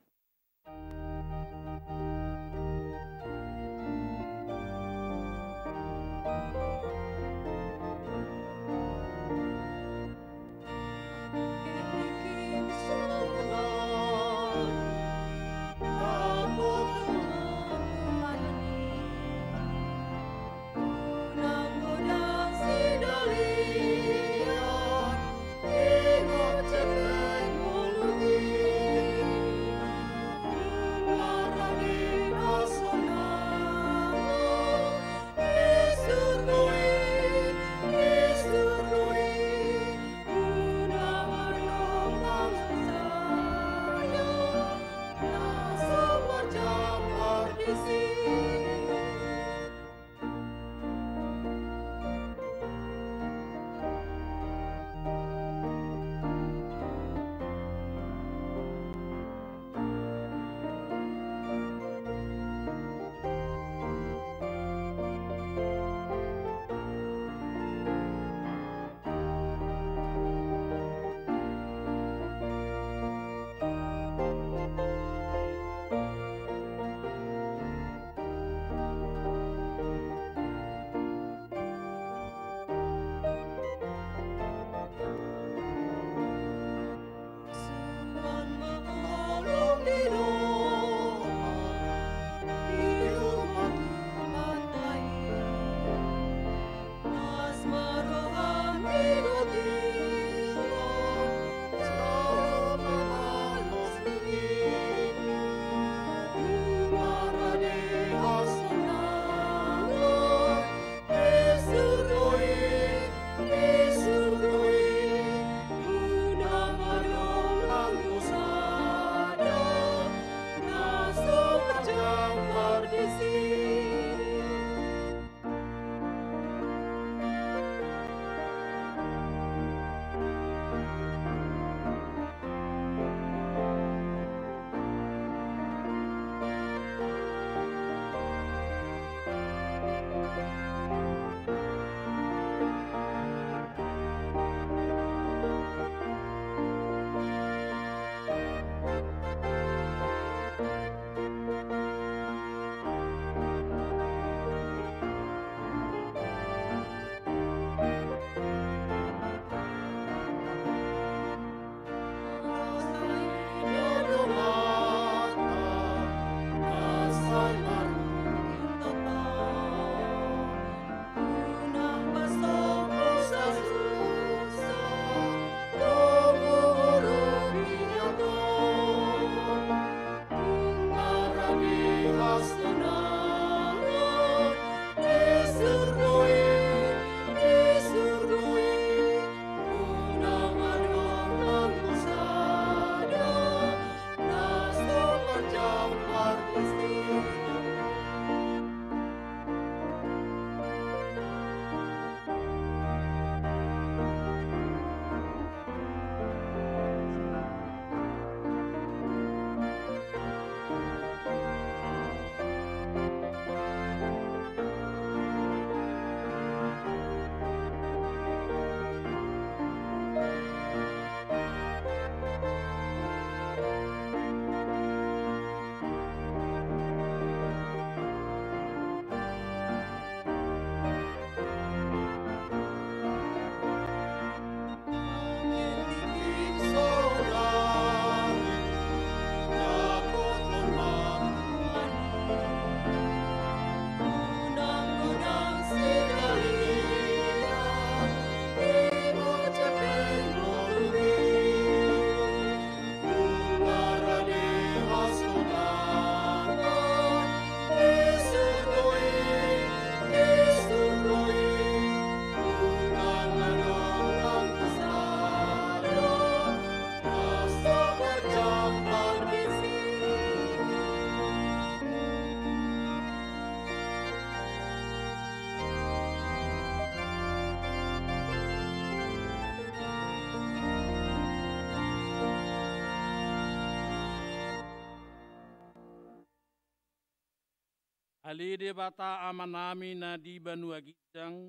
Ale Debata Amanami na di banua ginjang,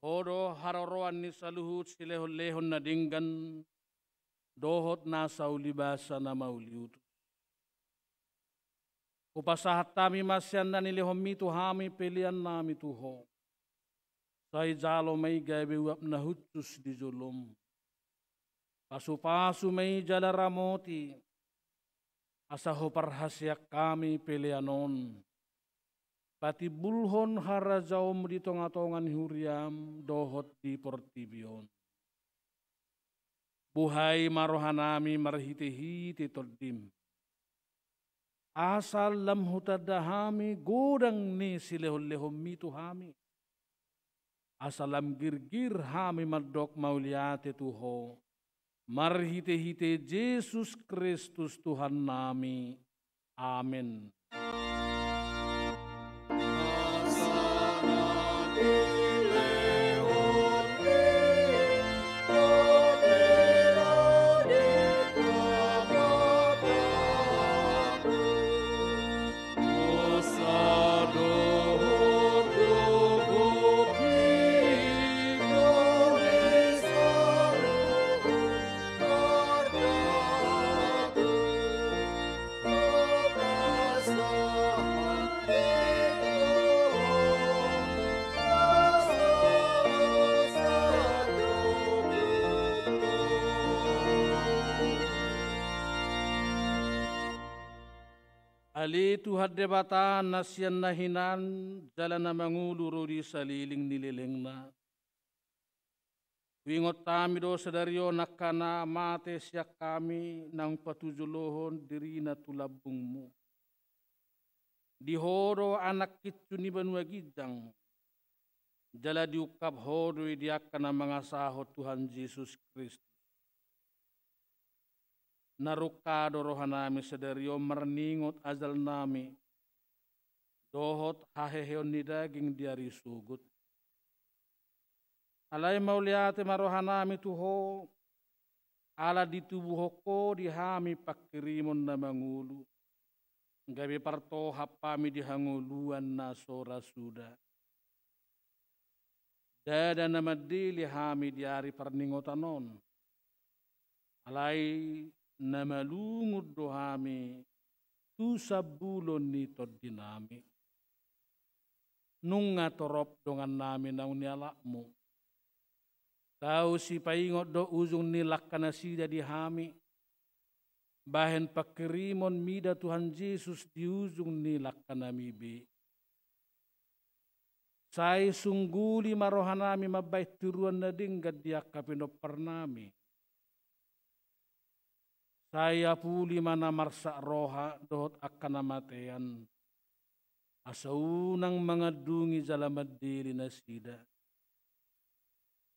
Ho do haroroan ni saluhut silehonlehon na denggan dohot nasa ulibasa na mauliutus. Hupasahat hami ma sian na nilehonmi tu hami peleannami tu Ho. Sai jalo ma i gabe uap na hushus di jolom. Pasupasu ma i jala ramoti, asa huparhaseang hami pelean on patimbulhon harajaonmu di tongatonga ni huriam dohot di portibi on. Buhai ma rohanami marhitehite Tondim, asa lam hutanda hami godang ni silehonlehonmi tu hami, asa lam girgir hami mandok mauliate tu Ho, marhitehite Jesus Kristus Tuhannami. Amen. Ale Tuhan Debata na sian na hinan jala na mangolu ro di salelengleleng ni lelengna. Huingot hami do sadari on angka na mate sian hami naung patujolohon dirina tu lambungmu. Di Ho do anak kincu ni banua ginjang, jala diungkap Ho do i di angka na mangasahon Tuhan Jesus Kristus. Na rungka do rohanami sadari on marningot ajalnami dohot haheheon ni daging di ari sogot. Alai mauliate ma rohanami tu Ho, ala ditubuhon Ho di hami pangkirimon na mangolu, gabe partohap hami di hangoluan na so ra suda. Ndada na mandele hami di ari parningotan on, alai na malungun do hami tu sambulon ni tondinami. Nunga torop dongannami naung nialapmu. Tau sipaingot do ujung ni langka nasida di hami, bahen pangkirimon mida Tuhan Jesus di ujung ni langkanami be. Sai sungguli ma rohanami mambahen tiruan na denggan di angka pinomparnami. Sai apuli ma na marsak roha dohot angka na matean, asa unang mangandungi jala mandele nasida.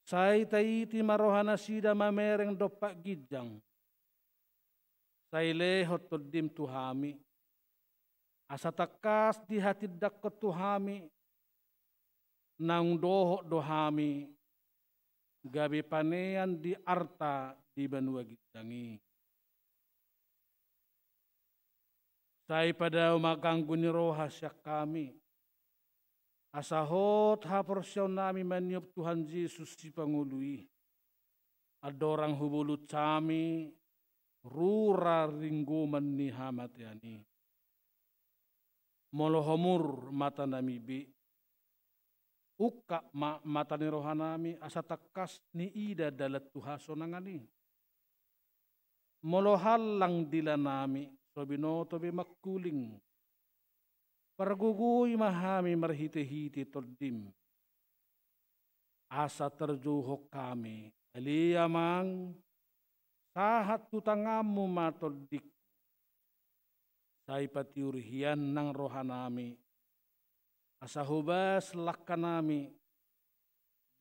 Sai taiti ma rohanasida mamereng dompak ginjang. Sai lehon Tondim tu hami, asa tangkas dihatindangkon tu hami, naung dohot do hami gabe panean di arta di banua ginjang i. Sai padao ma ganggu ni roha sian hami, asa hot haporseaonnami maniop Tuhan Jesus Sipangolu i, andorang hubolus hami rura ringgoman ni hamatean i. Molo homur matanami be, ungkap ma mata ni rohanami asa tangkas niida dalan tu hasonangan i. Molo hallang dilanami, so binoto be mangkuling, pargogoi ma hami marhitehite Tondim, asa tarjouhon hami. Ale Amang, sahat tu tanganmu ma tondingku. Sai patiur hian nang rohanami, asa hobas langkanami,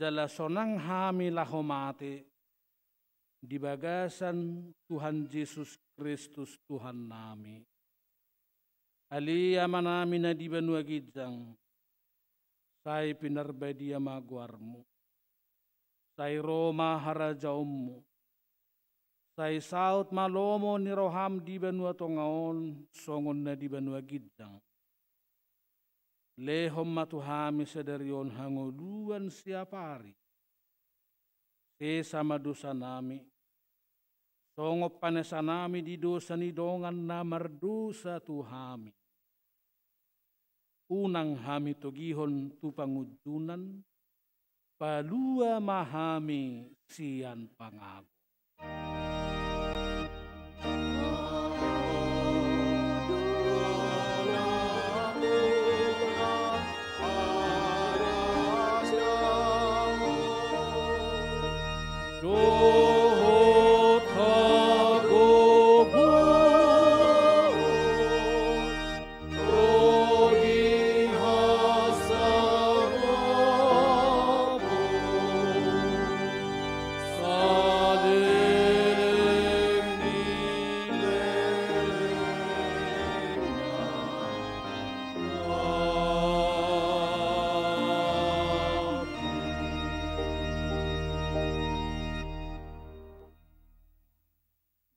jala sonang hami laho mate di bagasan Tuhan Jesus Kristus Tuhannami. Ale Amanami na di banua ginjang, sai pinarbadia ma goarmu. Sai ro ma harajaonmu. Sai saut ma lomo ni roham di banua tonga on songon na di banua ginjang. Lehon ma tu hami sadari on hangoluan siapari. Sesa ma dosanami, songon panesanami di dosa ni dongan na mardosa tu hami. Unang hami togihon tu pangunjunan, palua ma hami sian pangago.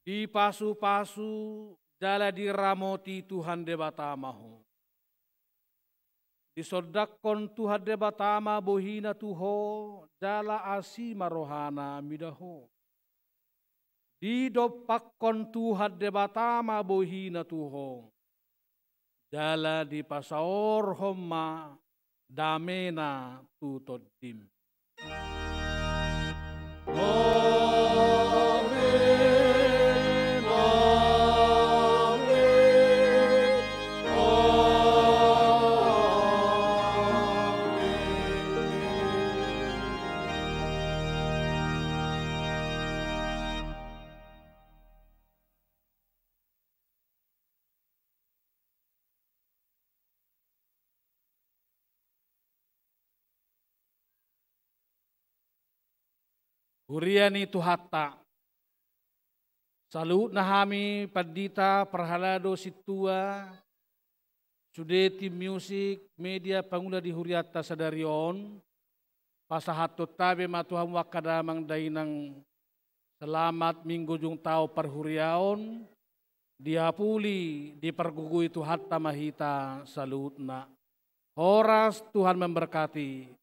Dipasupasu jala diramoti Tuhan Debata ma ho. Disondangkon Tuhan Debata ma bohina tu ho, jala asi ma rohana mida ho. Didompakkon Tuhan Debata ma bohina tu ho, jala dipasaorhon ma damena tu tondim. Huria ni Tuhanta, saluhutna hami pandita, parhalado, sintua, sude tim musik, media, pangula di hurianta sadari on, pasahathon hami ma tu hamu angka damang dainang, selamat Minggu ujung taon parhuriaon, diapuli, dipargogoi Tuhanta ma hita saluhutna. Horas, Tuhan memberkati.